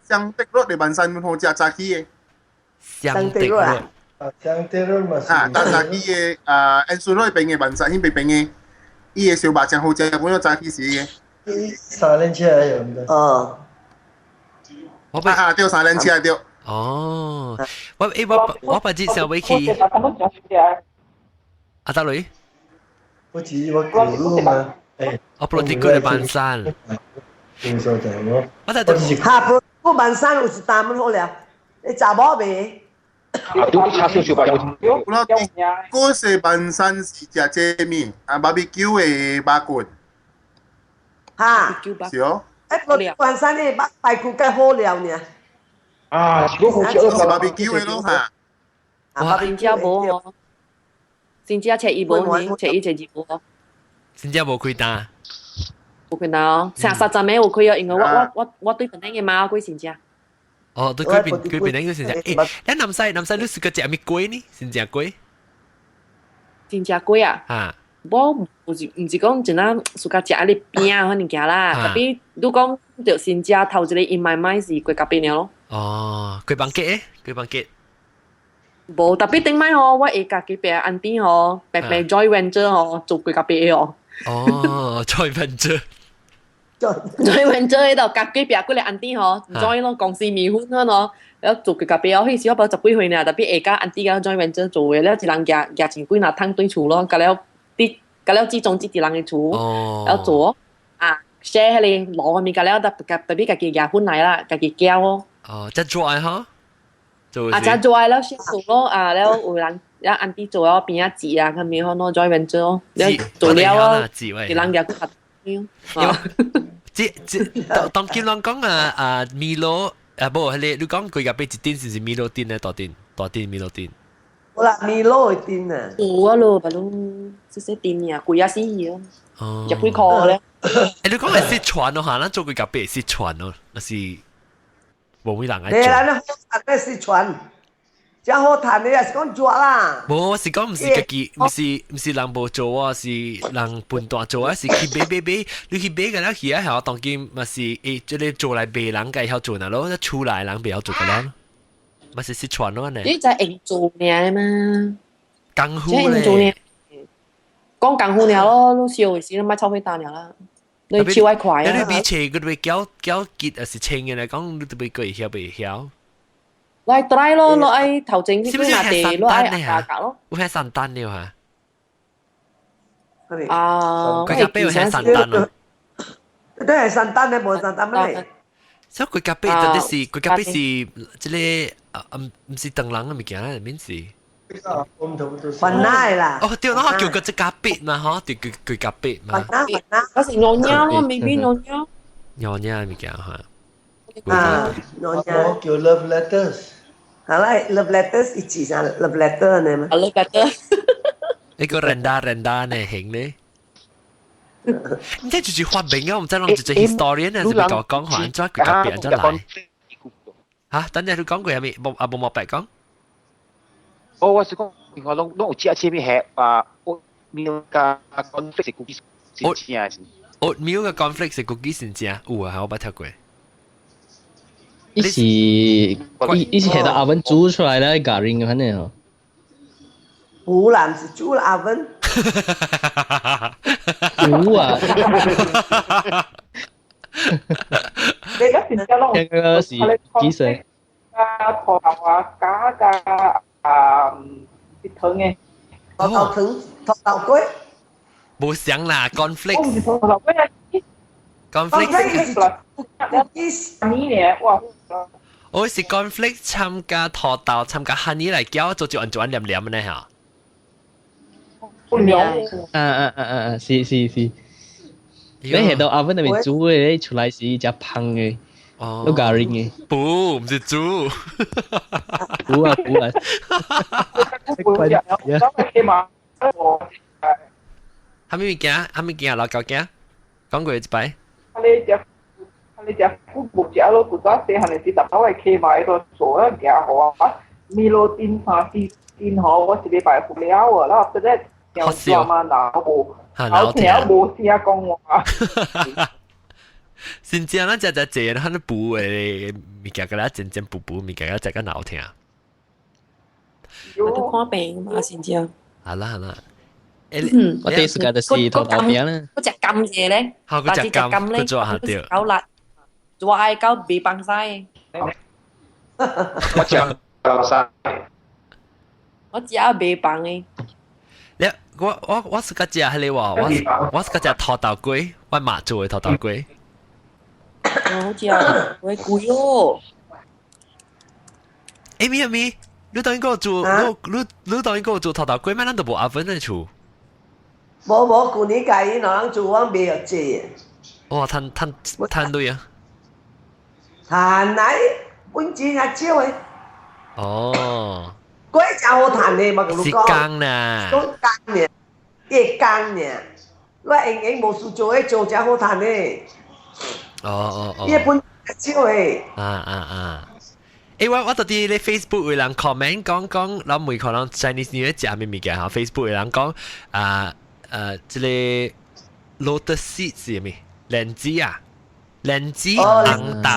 雙德路的萬山好食早起的。雙德路啊，雙德路嘛是。啊，早起的啊，安順路邊的萬山，彼邊邊的，伊的燒肉真好食，本來早起時的。三輪車用的。哦。我啊，對，三輪車對。哦，我誒我我把這小尾去。阿大女。我只我舊路嘛，誒，我布魯迪哥的萬山，有所在我。我在哈，布魯萬山有一擔好了，你查某袂？啊，對，炒少少吧。我嗰時萬山是食這物，啊，barbecue 的肉骨。哈，是哦。誒，布魯萬山的肉排骨較好料呢。啊，是講好食是 barbecue 的咯哈。啊，真正無哦。真正冊伊無呢，冊伊冊二無。真正無開單。無開單哦，成三十暝有開哦，因為我對本地的媽過新正。哦，對，佢邊佢邊個新正？誒，咱南西南西你是個食咩粿呢？新正粿。新正粿啊？啊。我唔是講真啊，暑假食你餅可能件啦，特別你講著先食頭一個 in my mind 是粿角餅了咯。哦，粿飯結，粿飯結。無特別頂擺吼，我會家己爸安弟吼，白白 joint venture 吼，做粿角餅哦。哦，joint venture。 joint venture 喺度夾幾壁幾個安弟吼，join 咯，公司麵粉咯，然後做粿角餅哦，彼時我無十幾歲呢，特別會甲安弟甲 joint venture 做嘅，了一人夾夾錢幾若通對厝咯，甲了啲甲了始終只一人嘅厝，然後做啊，share 彼個爐物，甲了特特別家己夾粉來啦，家己攪哦。哦，這做愛哈？啊，這做愛了先做咯，啊，了有人了安弟做了邊仔煮啊，咁樣咯，joint venture 咯，了做了咯，一人夾較。這這當當見人講啊啊米羅啊，無，彼個你講粿角粿一陣是毋是米羅店咧？大店大店米羅店。有啦，米羅的店啊。有啊咯，白攏這些店啊，貴啊死哦。哦。十幾箍咧。欸，你講係失傳咯嚇，咱做粿角粿失傳咯，那是無咩人愛做。對啦，你好趁的失傳，真好趁的也是講做啦。無，我是講毋是家己，毋是人無做啊，是人笨蛋做啊，是去買買買，你去買個了去啊，當今嘛是欸，這個做來賣人家會曉做呐咯，厝內人袂曉做個咯，嘛是失傳咯呢。你就用做爾嘛？功夫咧。講功夫爾咯，你燒的時你莫臭火焦爾啦。你手愛快啊！你比切佢會攪攪結，還是清嘅來講，你都袂過會曉袂曉？我愛 try 咯，我愛頭前去拿地，我愛價格咯。有遐三單了哈？啊，粿角粿有遐三單咯。都係三單咧，無三單咩？所以粿角粿到底是粿角粿是這個啊，毋是唐人嘅物件啦，免是。雲奶啦。哦，對，我叫個這咖啡嘛，嗬，對，叫粿角粿嘛。雲奶雲奶，嗰是娘惹咯，maybe 娘惹。娘惹物件嚇。啊，娘惹。我叫 love letters。係啦，love letters 一字上 love letter 呢嘛。 love letter。呢個 renda renda 呢型咧。唔知就是發明啊，我唔知攏就是 historian 啊，是咪講講話，按怎粿角粿按怎來？嚇，等陣你講過係咪？無啊，無莫白講。哦，我是講，我攏攏有食啥物係啊？oatmeal 佮 cornflakes 是 cookies 真正是。 oatmeal 佮 cornflakes 是 cookies 真正有啊，我捌聽過。伊是伊伊是喺度 oven 煮出來咧，咖喱咁樣哦。湖南是煮 oven。煮啊！你嗰個是幾歲？啊，土豆啊，加加啊，啲糖嘅。土豆糖，土豆粿。無想啦，cornflakes。我唔是土豆粿啊。 cornflakes。呢哇！我是 cornflakes 參加土豆，參加 honey 來攪，做就按做按黏黏呢嚇。啊啊啊啊！是是是。你喺度 oven 裏面煮嘅，出來是一隻香嘅，都咖喱嘅。不，唔是煮。煮啊煮啊。蝦米物件？蝦米物件？老狗驚？講過一擺。你隻你隻虎無食咯，古早細漢時逐擺會起埋喺度做啊，行好啊。米羅丁三四丁吼，我一禮拜付了啊，然後這個又嘛鬧無，後聽無聲講話。真正咱食食濟，咱補的物件，佮咱真正補補物件，佮食較鬧聽。我都看病嘛，真正。好啦好啦。我第一時間就是土豆餅啦。嗰隻甘嘢咧，好，嗰隻甘，嗰做下對。夠辣，做愛夠未放晒。我食夠晒。我食未放的。你我我我是個食彼個喎，我我是個食土豆粿，我媽做的土豆粿。哦，好食，會貴哦。欸咪咪，你當個做，你你你當個做土豆粿咩？咱都無 oven 喺厝。無無，舊年家己老人做，我袂曉做。哇，趁趁趁鐳啊！趁來，本錢也少的。哦。粿真好趁的，嘛，佮你講。是工啦。講工爾，伊工爾，我閒閒無事做，做真好趁的。哦哦哦。伊本少的。啊啊啊！欸，我我到底咧 Facebook 有人 comment 講講，咱每可能 Chinese New Year 食啥物物件吼？Facebook 有人講啊。這個 lotus seed 是咩？蓮子啊，蓮子紅豆，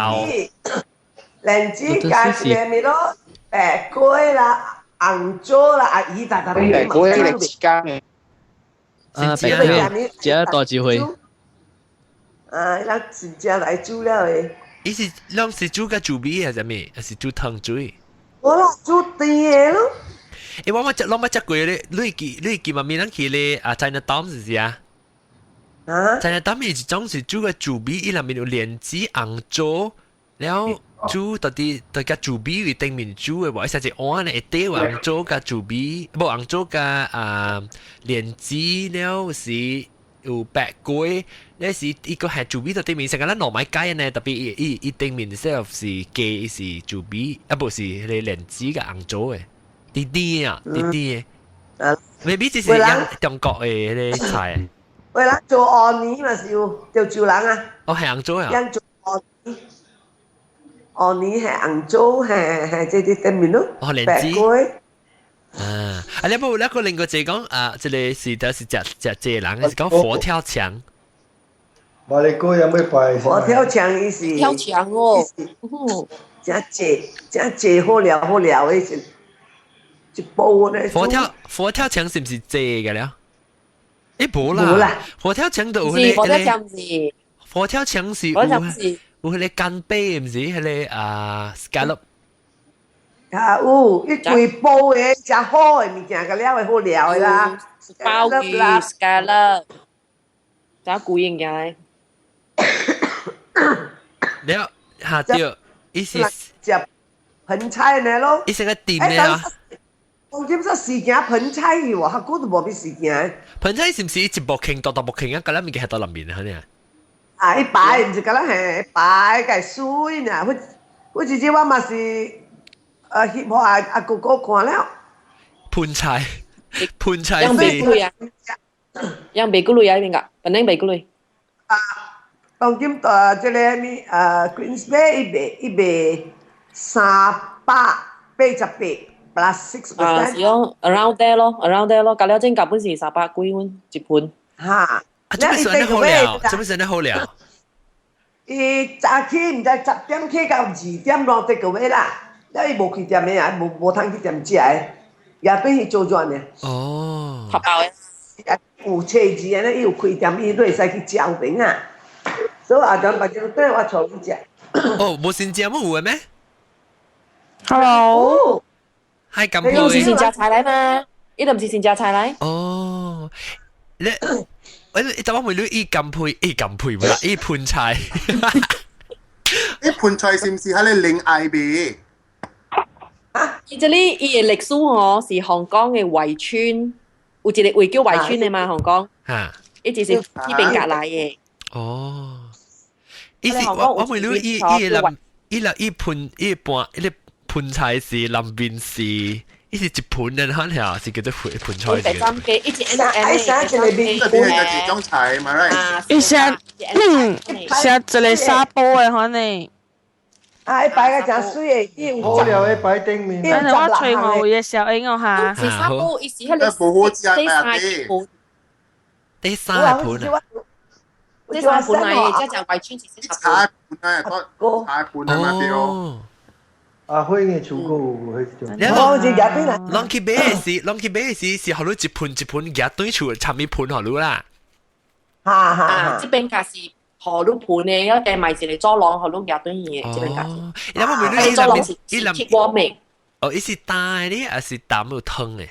蓮子加一個咩咯？白粿啦，紅棗啦，啊，伊大大白粿係自家嘅。啊，白粿，食大智慧。啊，伊人真正來煮了的。伊是攏是煮甲煮米還是啥物？還是煮湯水？無啦，煮甜的咯。欸，我捌食，攏捌食過咧。你記嘛？咪咱去咧啊，China Town 是毋是啊？啊？China Town 伊一種是煮個煮米，伊內面有蓮子、紅棗，了煮到底到甲煮米為頂面煮的無？伊寫一碗咧，會底有紅棗佮煮米，無紅棗佮啊蓮子了是有白粿，那是伊個係煮米到頂面，成個咱糯米雞呢，特別伊頂面 itself 是雞，伊是煮米，啊無是彼個蓮子佮紅棗的，甜甜啊，甜甜的。maybe 這是中國的彼個菜。為人做芋泥嘛是有潮州人啊。哦，係紅棗啊。人做芋泥，芋泥係紅棗，係這啲頂面咯。哦，蓮白子。粿。啊！啊，你無那個另外一個講啊，這個是就是食食這個人，是講佛跳牆。馬來哥有咩拜？佛跳牆伊是跳牆哦，真濟真濟好料好料的，是一煲呢。佛跳牆是毋是這個了？欸，無無啦啦，佛跳牆就有是佛彼個跳牆是佛跳牆是有佛跳牆是有彼個干貝，毋是彼個啊 scallop。啊有，伊規煲的誠好的物件，佮了的好料的啦。鮑魚 scallop，咋貴物件咧？了嚇對，伊是食盆菜呢咯。伊成個甜的啊。當今說時行盆菜去喎，較久都無去時行。盆菜是毋是一木傾大大木傾啊？佮咱物件喺到內面啊？呢？啊，一擺毋是佮咱係一擺個水呢？我我直接我嘛是，翕予阿阿哥哥看了。盆菜，盆菜用是。貝啊，用貝骨類啊，邊個？本來貝骨類。啊，當今這個咩Queensway 伊賣388 plus 6%。啊，是哦，around there 咯，around there 咯，隔了正夾本是300幾蚊一盤。哈。啊，這邊算得好了，這邊算得好了。伊早起毋知10點起到2點偌得個位啦，了伊無去店的啊，無通去店食的，也變去做轉的。哦。合包的。有車子安尼，伊有開店，伊都會使去食有邊啊。所以阿陣別日轉我帶你食。哦，無新食冇有的咩？Hello。係咁伊毋是先食菜來嘛？伊都毋是先食菜來。哦，你。我你就我問你，伊甘配，伊甘配無啦？伊盆菜，伊盆菜是毋是喺你另外邊？伊這裡伊的歷史吼是香港的圍村，有一個位叫圍村的嘛，香港。嚇！伊就是呢邊隔來的。哦，伊是我問你，伊伊南伊南伊盆伊盤伊個盆菜是南邊是。伊是一盤的，可能是叫做盆盆菜。第三個，一隻 N 愛啥一個面，這邊係一種菜嘛，right？伊寫寫一個沙煲的可能。啊，伊擺個誠媠的，伊有好料的擺頂面。等陣我揣我有嘅小英哦哈。是沙煲，伊是彼個第三盤。第三盤啊！第三盤嚟，即係圍村是三盤啊，菜盤啊嘛對。阿輝嘅厝閣有彼種。我是夾對啦。攏去買的時，攏去買的時是予你一盤一盤夾對厝，插物盤予你啦。哈哈。這邊價是予你盤的，一計賣一個走廊予你夾對去的，這邊價是。你問你走廊是伊鐵鍋面。哦，伊是淡的，還是淡有湯的？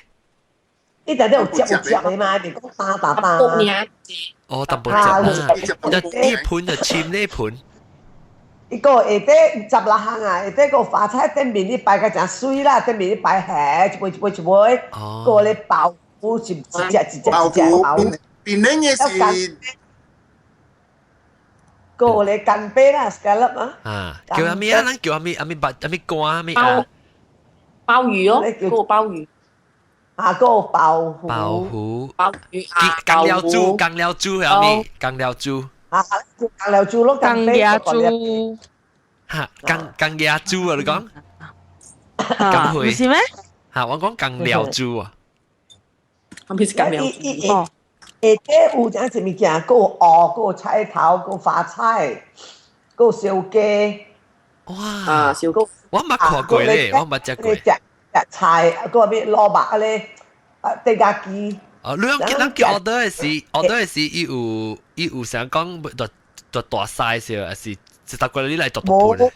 伊定定有汁有汁的嘛，是講淡淡淡。哦，淡薄汁啦。一盤就沁呢盤。伊個下底十六項啊，下底個花菜頂面你擺個誠媠啦，頂面你擺蝦一杯一杯一杯，個咧鮑魚一一隻一隻一隻鮑魚。邊邊嘅是個咧干貝啦，scallop 啊。啊，叫啥物啊？咱叫啥物？啥物白？啥物乾？啥物啊？鮑魚哦，個鮑魚。啊，個鮑魚。鮑魚。鮑魚啊，乾料豬，乾料豬係咪？乾料豬。啊，乾料豬咯，乾鴨豬。嚇，乾乾鴨豬啊！你講？嚇，唔是咩？嚇，我講乾料豬啊。係咪是乾料豬？哦。下底有啥物件，閣有芋，閣有菜頭，閣有花菜，閣有燒雞。哇！啊，燒雞。我捌看過咧，我捌食過。食食菜，閣有咩蘿蔔咧，啊，地家雞。哦，你講咱叫 order 的時，order 的時，伊有想講大大大 size 還是一搭過你來大大盤？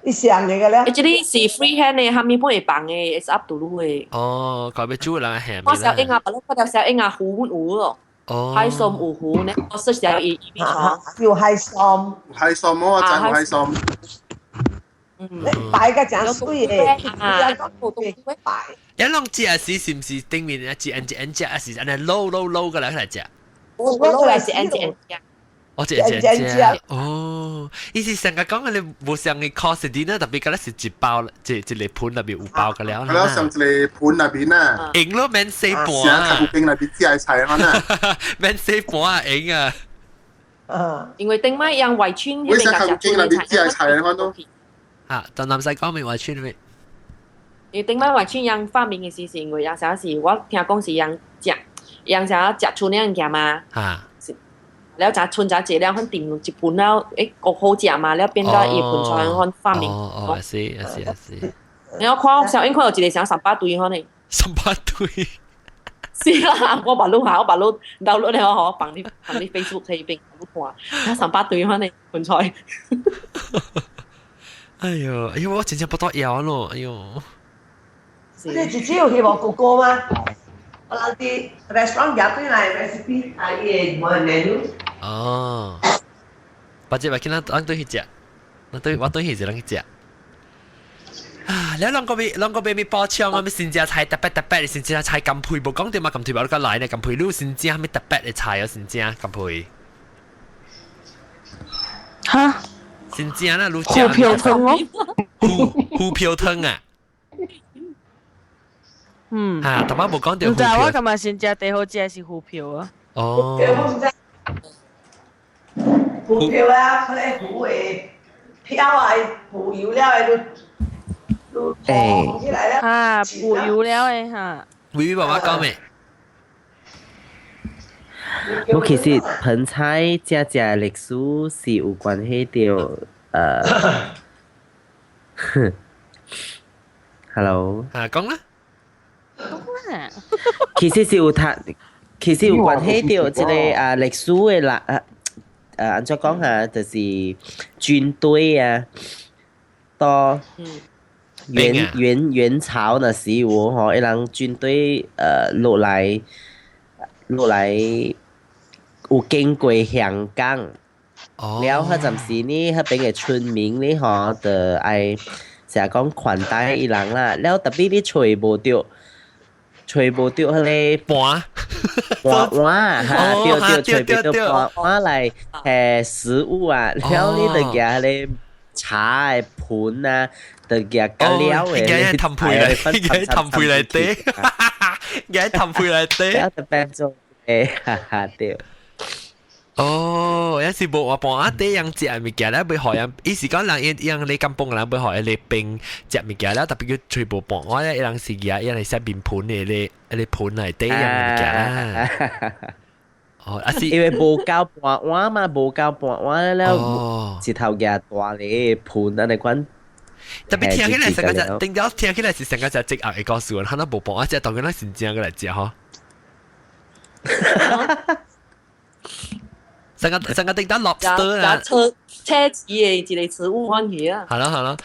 伊上嘅個咧。這裡是 free hand 的，下面本會放的，it's up to 你的。哦，佢要煮人下面。我小英啊，白滷看到小英啊，糊有咯。哦。海參有糊呢，我識小伊伊邊有海參。海參我知有海參。嗯。擺個真水的，啊，擺。一攏食時是毋是頂面一按一按食，還是按呢撈撈撈過來來食？我撈來是按一按食。哦，一按一按食。哦，伊是成個講你無像個 course dinner，特別敢若是一包一一個盤內面有包個了。係咯，上一個盤內面啊。用咯，免洗盤。成個邊內面食的菜啊嘛。免洗盤啊，用啊。啊。因為頂擺用圍村為啥較邊內面食的菜啊？都。啊，就南西講明圍村咩？因為頂擺圍村用發明的時是因為有啥是我聽講是用食，用啥食出那物件嘛。啊。了就剩就一了，反定一盤了，誒，夠好食嘛，了變到伊盤菜款發明。哦哦，是是是。然後看小英看到一個像三八堆款呢。三八堆。是啦，我把路下，我把路到落了吼，放你放你 Facebook 那邊我看，三八堆款呢盤菜。哎呦，哎呦，我真正不多枵咯，哎呦。你自己有去學哥哥嗎？我人啲 restaurant 入邊來 recipe 啊，伊個 menu。哦，或者話見咱咱對去食，咱對我對去是咱去食。啊！你兩個咪兩個咪咪包槍啊！咪先食菜特別特別，先食菜咁配，無講對嘛？咁配無你個來呢？咁配你先食咩特別的菜啊？先食咁配。哈？先食啦，你食。虎票湯哦。虎虎票湯啊！嗯。嚇！頭先無講到。毋知我感覺先食最好食是虎票啊。哦。虎票啊，佢個虎的票啊，浮油了的都都起來了。啊，浮油了的哈。微微爸爸講咩？我其實盆菜食食歷史是有關係到，Hello。啊，講啦。講啦。其實是有讀，其實有關係到這個啊歷史的啦啊。按怎講下，就是軍隊啊，到元朝那時有吼，伊人軍隊落來有經過香港，了彼陣時呢，彼邊的村民呢吼，就愛成日講款待伊人啦，了特別你揣無著。揣無著彼個盤盤碗哈，對對，揣無著盤碗來食物啊，了你就舉彼個茶的盤啊，就舉加料的，舉氹配來，舉氹配來底，舉氹配來底，了就變做哈哈對。哦，有時無話盤仔底樣食物件咧，袂予人，伊是講人伊樣你甘榜人袂予伊冰食物件咧，特別佢全部盤我咧，伊人是舉伊人是面盤的咧，伊盤內底樣物件啦。哦，啊是因為無夠盤碗嘛，無夠盤碗了，一頭舉大个盤按呢款。特別聽起來成個就，頂到聽起來是成個就積壓的故事，他那無盤仔食，當然咱是正個來食吼。成個成個頂到 lobster 啊！奢奢侈的一個食物款去啊！係咯係咯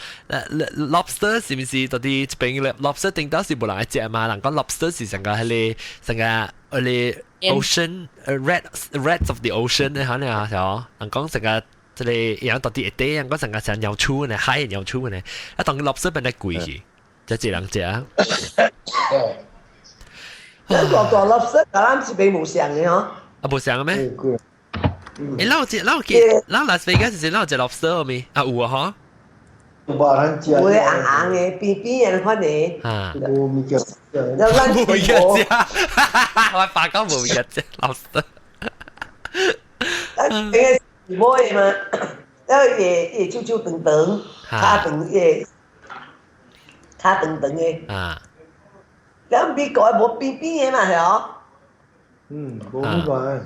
，lobster 是毋是到底這邊咧？lobster 頂到是無人愛食嘛？人講 lobster 是成個彼個成個彼個 ocean rats of the ocean 咧，可能啊，係人講成個這個樣到底會底，人講成個像鳥鼠呢，海鳥鼠呢，啊當 lobster 變得貴去，才一人食。這個個 lobster 佮咱這邊無像的吼。啊，無像咩？誒，咱有食，咱有見，咱拉斯維加斯是咱有食 lobster 未？啊，有啊，吼。有人食。有的紅紅的，扁扁的款的。啊。無物件食。無物件食，我爸講無物件食 lobster。咱這個是買的嘛？了伊會手手長長，跤長伊跤長長的。啊。了美國的無扁扁的嘛，係哦。嗯，無呢個。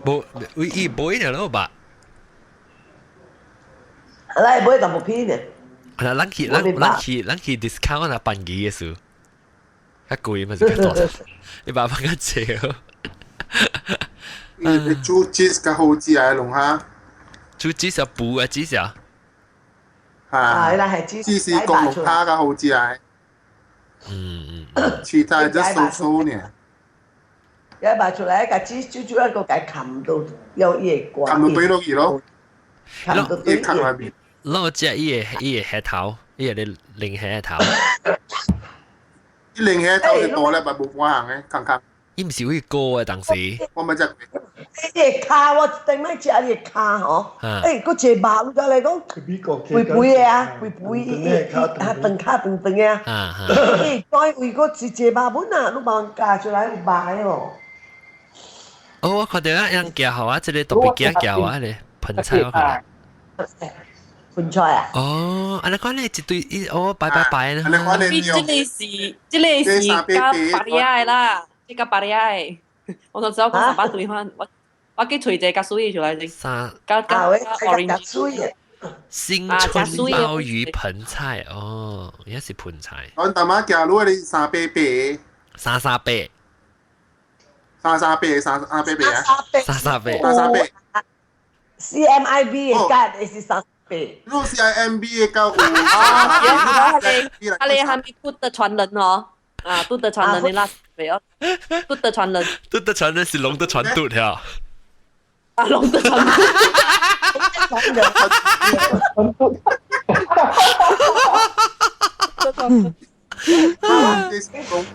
無，伊買了咯吧？來買淡薄片呢。啊，咱去咱咱去咱去 discount 啊，辦機嘅事，較貴嘛是較大，你把放較少。你煮 cheese 較好食啊，龍蝦。煮 cheese 啊，補啊 cheese 啊。啊，係啦，係芝士講龍蝦較好食啊。其他就瘦瘦呢。一擺出來，個芝煮煮一個解冚到有伊個冚到對落去咯，冚到對冚落去。攞隻伊個蝦頭，伊個零蝦頭。伊零蝦頭是大咧，但無半項嘅，空空。伊毋是會高嘅當時。我咪食。伊個跤我頂擺食伊個跤吼，欸，閣一個肉，你來講，肥肥的啊，肥肥伊伊啊長跤長長的啊，伊改位閣一個肉本啊，你幫咬出來有肉的哦。哦，我看到啊，人夾好啊，這個特別夾夾啊，咧盆菜我看。盆菜啊？哦，啊，你講咧一堆，伊哦擺擺擺啦。這個是這個是加巴利亞的啦，這個巴利亞的。我上次我講三百對番，我去揣一個較水的出來先。加加 orange。新春鮑魚盆菜哦，也是盆菜。我大媽夾落嚟三八八。三三八。三三八三三八八啊！三三八，三三八。 CMIB 的價是三八。如 CIMB 的價有。啊，啊你係咪杜德傳人哦？啊，杜德傳人你拉沒有？杜德傳人。杜德傳人是龍德傳杜呀。啊，龍德傳人。龍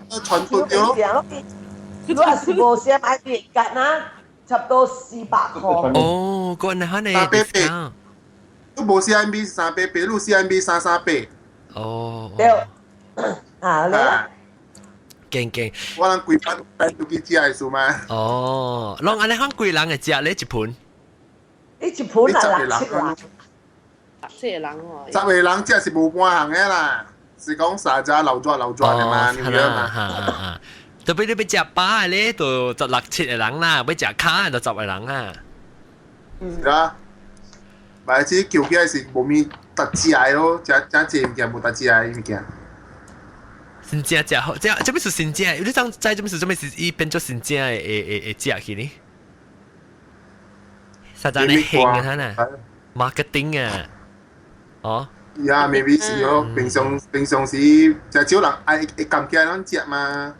德傳杜對。如果是無 CMIB 價呐，差不多400塊。哦，個人可能三八八，都無 CIMB 三八八，你 CIMB 三三八。哦。對。啊，咧。勁勁。我人規班班都去食的數嘛。哦，攏按呢款幾人會食咧一盤？一盤啊，六七人。六七個人哦。十個人食是無半項的啦，是講三隻流轉流轉的嘛，你明嘛？特別你欲食飽的咧，就十六七個人啦；欲食跤的就十個人啦。是啦，但係這求起來是無咪特食的咯，食食濟物件無特食的物件。真正食好，這這物是真正，你知這物是這物是伊變做真正的會食去呢？實在咧興啊，呐，marketing 啊，哦。呀，maybe 是咯，平常時食少人愛會感覺攏食嘛。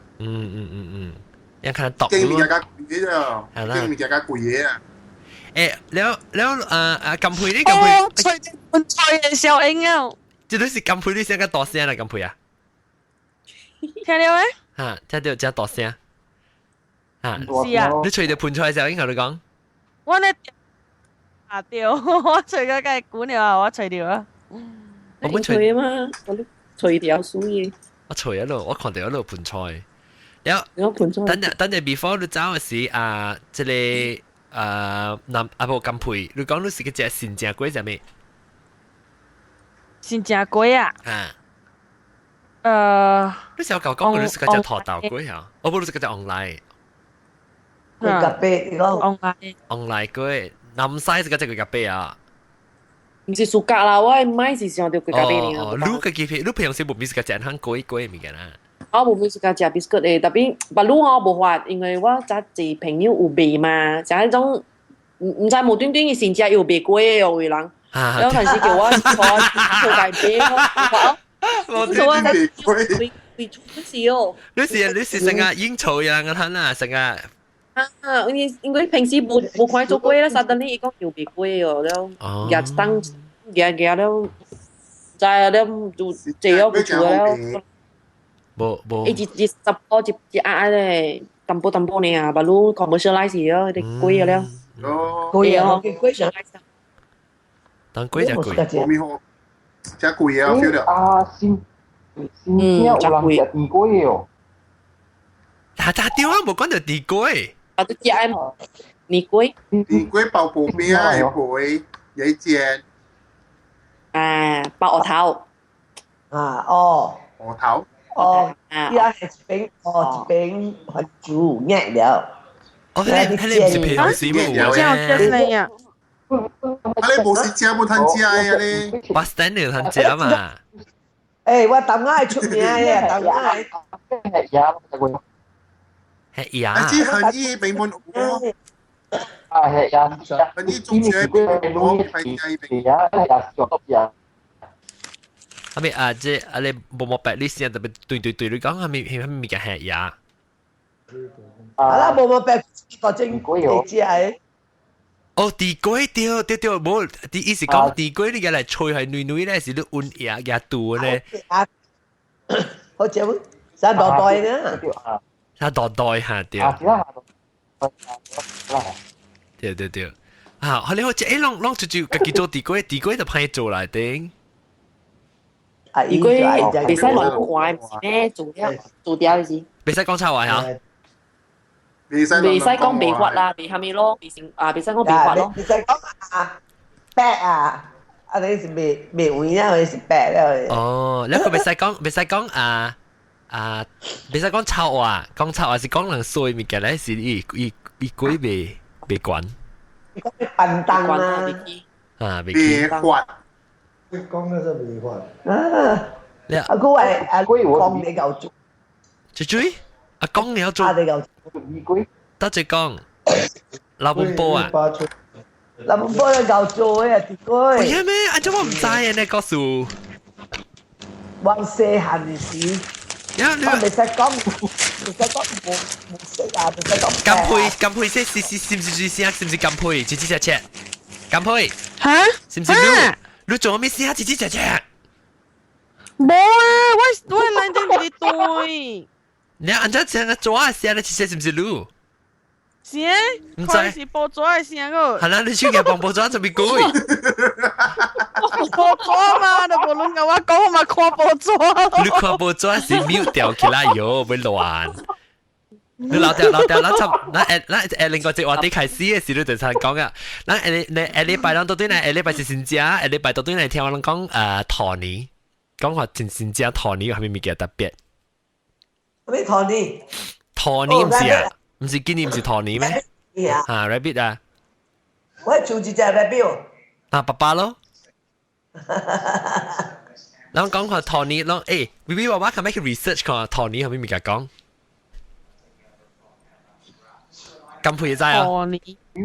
一看毒。經物件較貴嘅啫，經物件較貴嘅啊。欸，了了啊金佩你金佩，吹盆菜的小英啊！這都是金佩你聲較大聲啦，金佩啊！聽到沒？嚇，聽到真大聲。嚇，是啊。你吹著盆菜小英同你講。我咧啊對，我吹個個管了啊，我吹掉啊。我本吹啊嘛，我吹掉水。我吹一路，我看到一路盆菜。了，等陣等陣 before 你走的時啊，這個南阿婆金佩，你講你是個食新正粿啥物？新正粿啊？啊。你小舊講過你是個食土豆粿啊？我不如是個食旺來。粿咖啡，你講。旺來。旺來粿，南西是個食粿咖啡啊？毋是暑假啦，我唔係是想著粿咖啡爾。哦，你個機票，你平常時無咪是個食項粿粿物件啦？我無咪是較食 biscuit 的，特別別路我無法，因為我早一朋友有賣嘛，像彼種毋知無端端伊先食有賣粿的哦，有人，然後開始叫我坐坐大買，我無端端賣粿，為出事哦。你是成個應酬人個攤啊，成個。啊，因為平時無看做粿啦，suddenly 伊講有賣粿哦，了，舉一當舉舉了，知啊了就坐了不厝了。無無，伊一十箍一一盒咧，淡薄淡薄爾，把滷 commercialize 了，啲貴了。哦，貴啊，貴上。當貴就貴。無咪好，真貴啊，feel 到。啊，新新正有人食甜粿哦。大大對啊，無講到甜粿。啊，都食愛年粿。甜粿包薄餅啊，會也煎。啊，包芋頭。啊，哦。芋頭。哦，伊係一邊哦，一邊番薯熱了。哦，彼個毋是皮頭絲冇嘅。啊！啊，你無是食無通食的啊你。巴斯丹你通食嘛？欸，我淡仔出名的，淡仔。係呀。啊，這恆意並本有。啊，係呀，恆意中學並本有，係呀，係呀，係呀，係呀。係咪啊？這啊你無無白你先特別對對對，你講係咪係咪物件係呀？啊啦，無無白個真會食的。哦，地瓜對對對，無，啲意思講地瓜你個來吹係軟軟咧，是你溫牙牙肚咧。啊，好食無？三大袋呢？三大袋嚇對。對對對，啊，你好食，欸，攏攏就就家己做地瓜，地瓜就歹做來頂。地瓜袂使亂講話，毋是咩？做了做掉是。袂使講臭話嚇。袂使袂使講袂發啦，袂蝦米咯，袂成啊，袂使講袂發咯。袂使講啊，白啊，啊你是袂袂有影，還是白了。哦，你個袂使講，袂使講啊啊，袂使講臭話，講臭話是講人衰物件咧，是伊伊伊鬼袂袂管。笨蛋啊！啊，袂發。講的是袂發。啊！阿哥係阿公你夠做。豬豬，阿公你要做。你夠。多謝講，老本波啊！老本波你夠做嘅，鐵哥。係咩？阿怎我唔知啊？呢個數。往細漢的時，我袂使講，袂使講無無識啊，袂使講。金配金配，是是是唔是是聲？是唔是金配？吱吱隻隻，金配。嚇？是唔是你？你做咩聲？吱吱隻隻。無啊！我我內底唔是對。你按照這個做啊聲，你其實是唔是你？是啊，看是報紙的聲個。係啦，你手機放報紙就咪鬼。報紙嘛，就無論甲我講，我嘛看報紙。你看報紙是 mute 掉起來喲，會亂。你老掉老掉，咱差咱下咱下另外一個話題開始的時，你就才講啊。咱下你下禮拜咱到底來下禮拜是新正，下禮拜到底來聽我攏講兔年，講話真新正兔年有啥物物件特別？咩兔年？兔年毋是啊？毋是今年毋是兔年咩？啊，rabbit 啊！我做一隻 rabbit。啊，爸爸咯。咱講話兔年，攏欸，微微娃娃可咪去 research 看兔年有啥物件講？金佩知啊？兔年，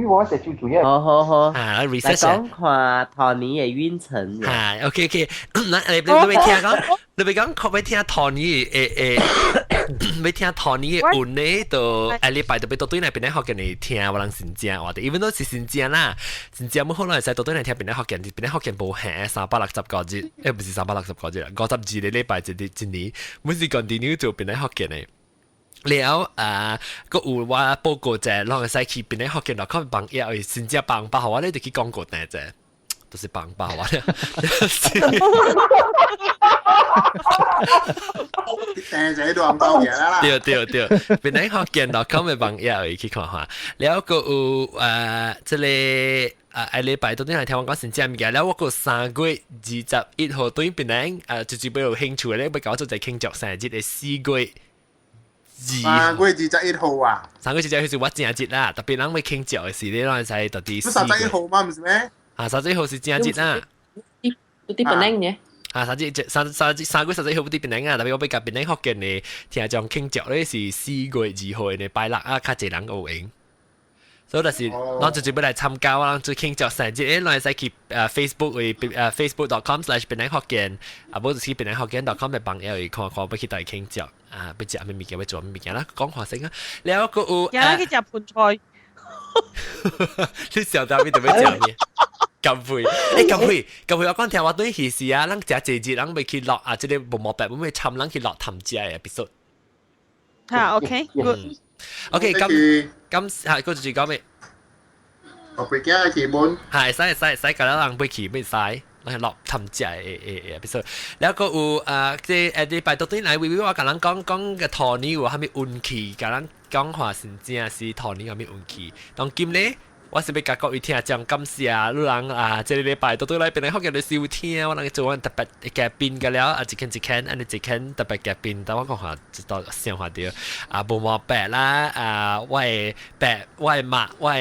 我食最主要。好好好。啊，research。來講看兔年的運程。啊，OK OK，那你你欲聽講，你欲講可欲聽兔年誒誒，欲聽兔年的運呢？就下禮拜就欲倒轉來檳城福建來聽我人新正話的，因為都是新正啦，新正冇可能會使倒轉來聽檳城福建，檳城福建無限365日，欸毋是365日啦，52個禮拜一日一年，每是 continue 做檳城福建的。了啊，閣有我報告者，攏會使去檳城福建內看網頁，甚至幫包我咧就去廣告訂者，都是幫包我。訂者都紅包嘢啦。對對對，檳城福建內看的網頁去看看。了閣有這個啊，下禮拜到底來聽我講新正物件。了我閣3月21號對檳城啊，就是比較有興趣的咧，欲共我做一個慶祝生日的四月。 3月21號啊！ 3月21號是我正日啦，特別人欲慶祝的時，你攏會使到底。 31號嗎？毋是咩？啊，31號是正日啦。佇檳城呢？啊，三日三三三月31號佇檳城啊，特別我欲共檳城福建的聽眾慶祝咧是4月2號的拜六啊，較濟人有閒。所以就是，咱就準備來參加，我做慶祝生日，咱會使去Facebook 為 facebook.com/檳城福建，啊，無就是去檳城福建 .com 的網頁去看看，欲去佗慶祝。啊，欲食啥物物件，欲做啥物物件啦，講話先啊。了閣有，今日去食盆菜。你想到邊度欲食咩？金佩，欸，金佩，金佩，我講聽我對去時啊，咱食濟日，咱欲去落啊，這個無毛白，欲參咱去落潭食的必須。嚇，OK，good。 OK，咁咁係，嗰就是講咩？我飛機去本。係，使使使，舊人欲去欲使，咱落潭食的的必須。了閣有啊，這下禮拜到底來，微微我共人講講個兔年有啥物運氣，共人講話真正是兔年有啥物運氣。當今咧，我是欲共各位聽眾感謝你人啊，這個禮拜都對來邊來福建的收聽，我人做完特別嘉賓個了，啊一間一間，按呢一間特別嘉賓，但我講話知道想法著啊，無毛白啦，啊，我的爸，我的媽，我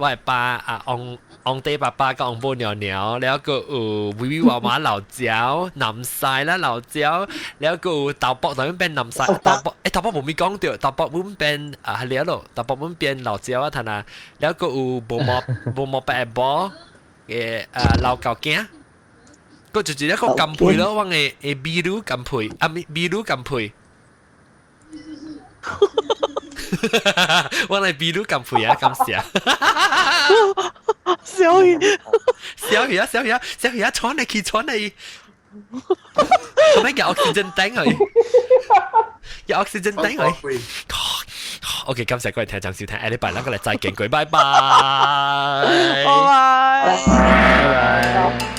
的爸啊，王王弟爸爸佮王母娘娘，了閣有微微娃娃老椒，南西啦老椒，了閣有豆卜當變南西，豆卜，欸豆卜無咪講著，豆卜阮變啊係了咯，豆卜阮變老椒啊，睇下，了閣有無毛無毛白波嘅啊老狗囝，閣就是一個金配咯，我嘅嘅秘魯金配，啊咪秘魯金配。我來秘魯金配啊，感謝。小魚，小魚啊，小魚啊，小魚啊，喘嚟去，喘嚟。做咩叫 oxygen tank 佢？叫 oxygen tank 佢。OK，感謝各位聽眾收聽，下禮拜咱閣來再見，各位拜拜。拜拜。拜拜。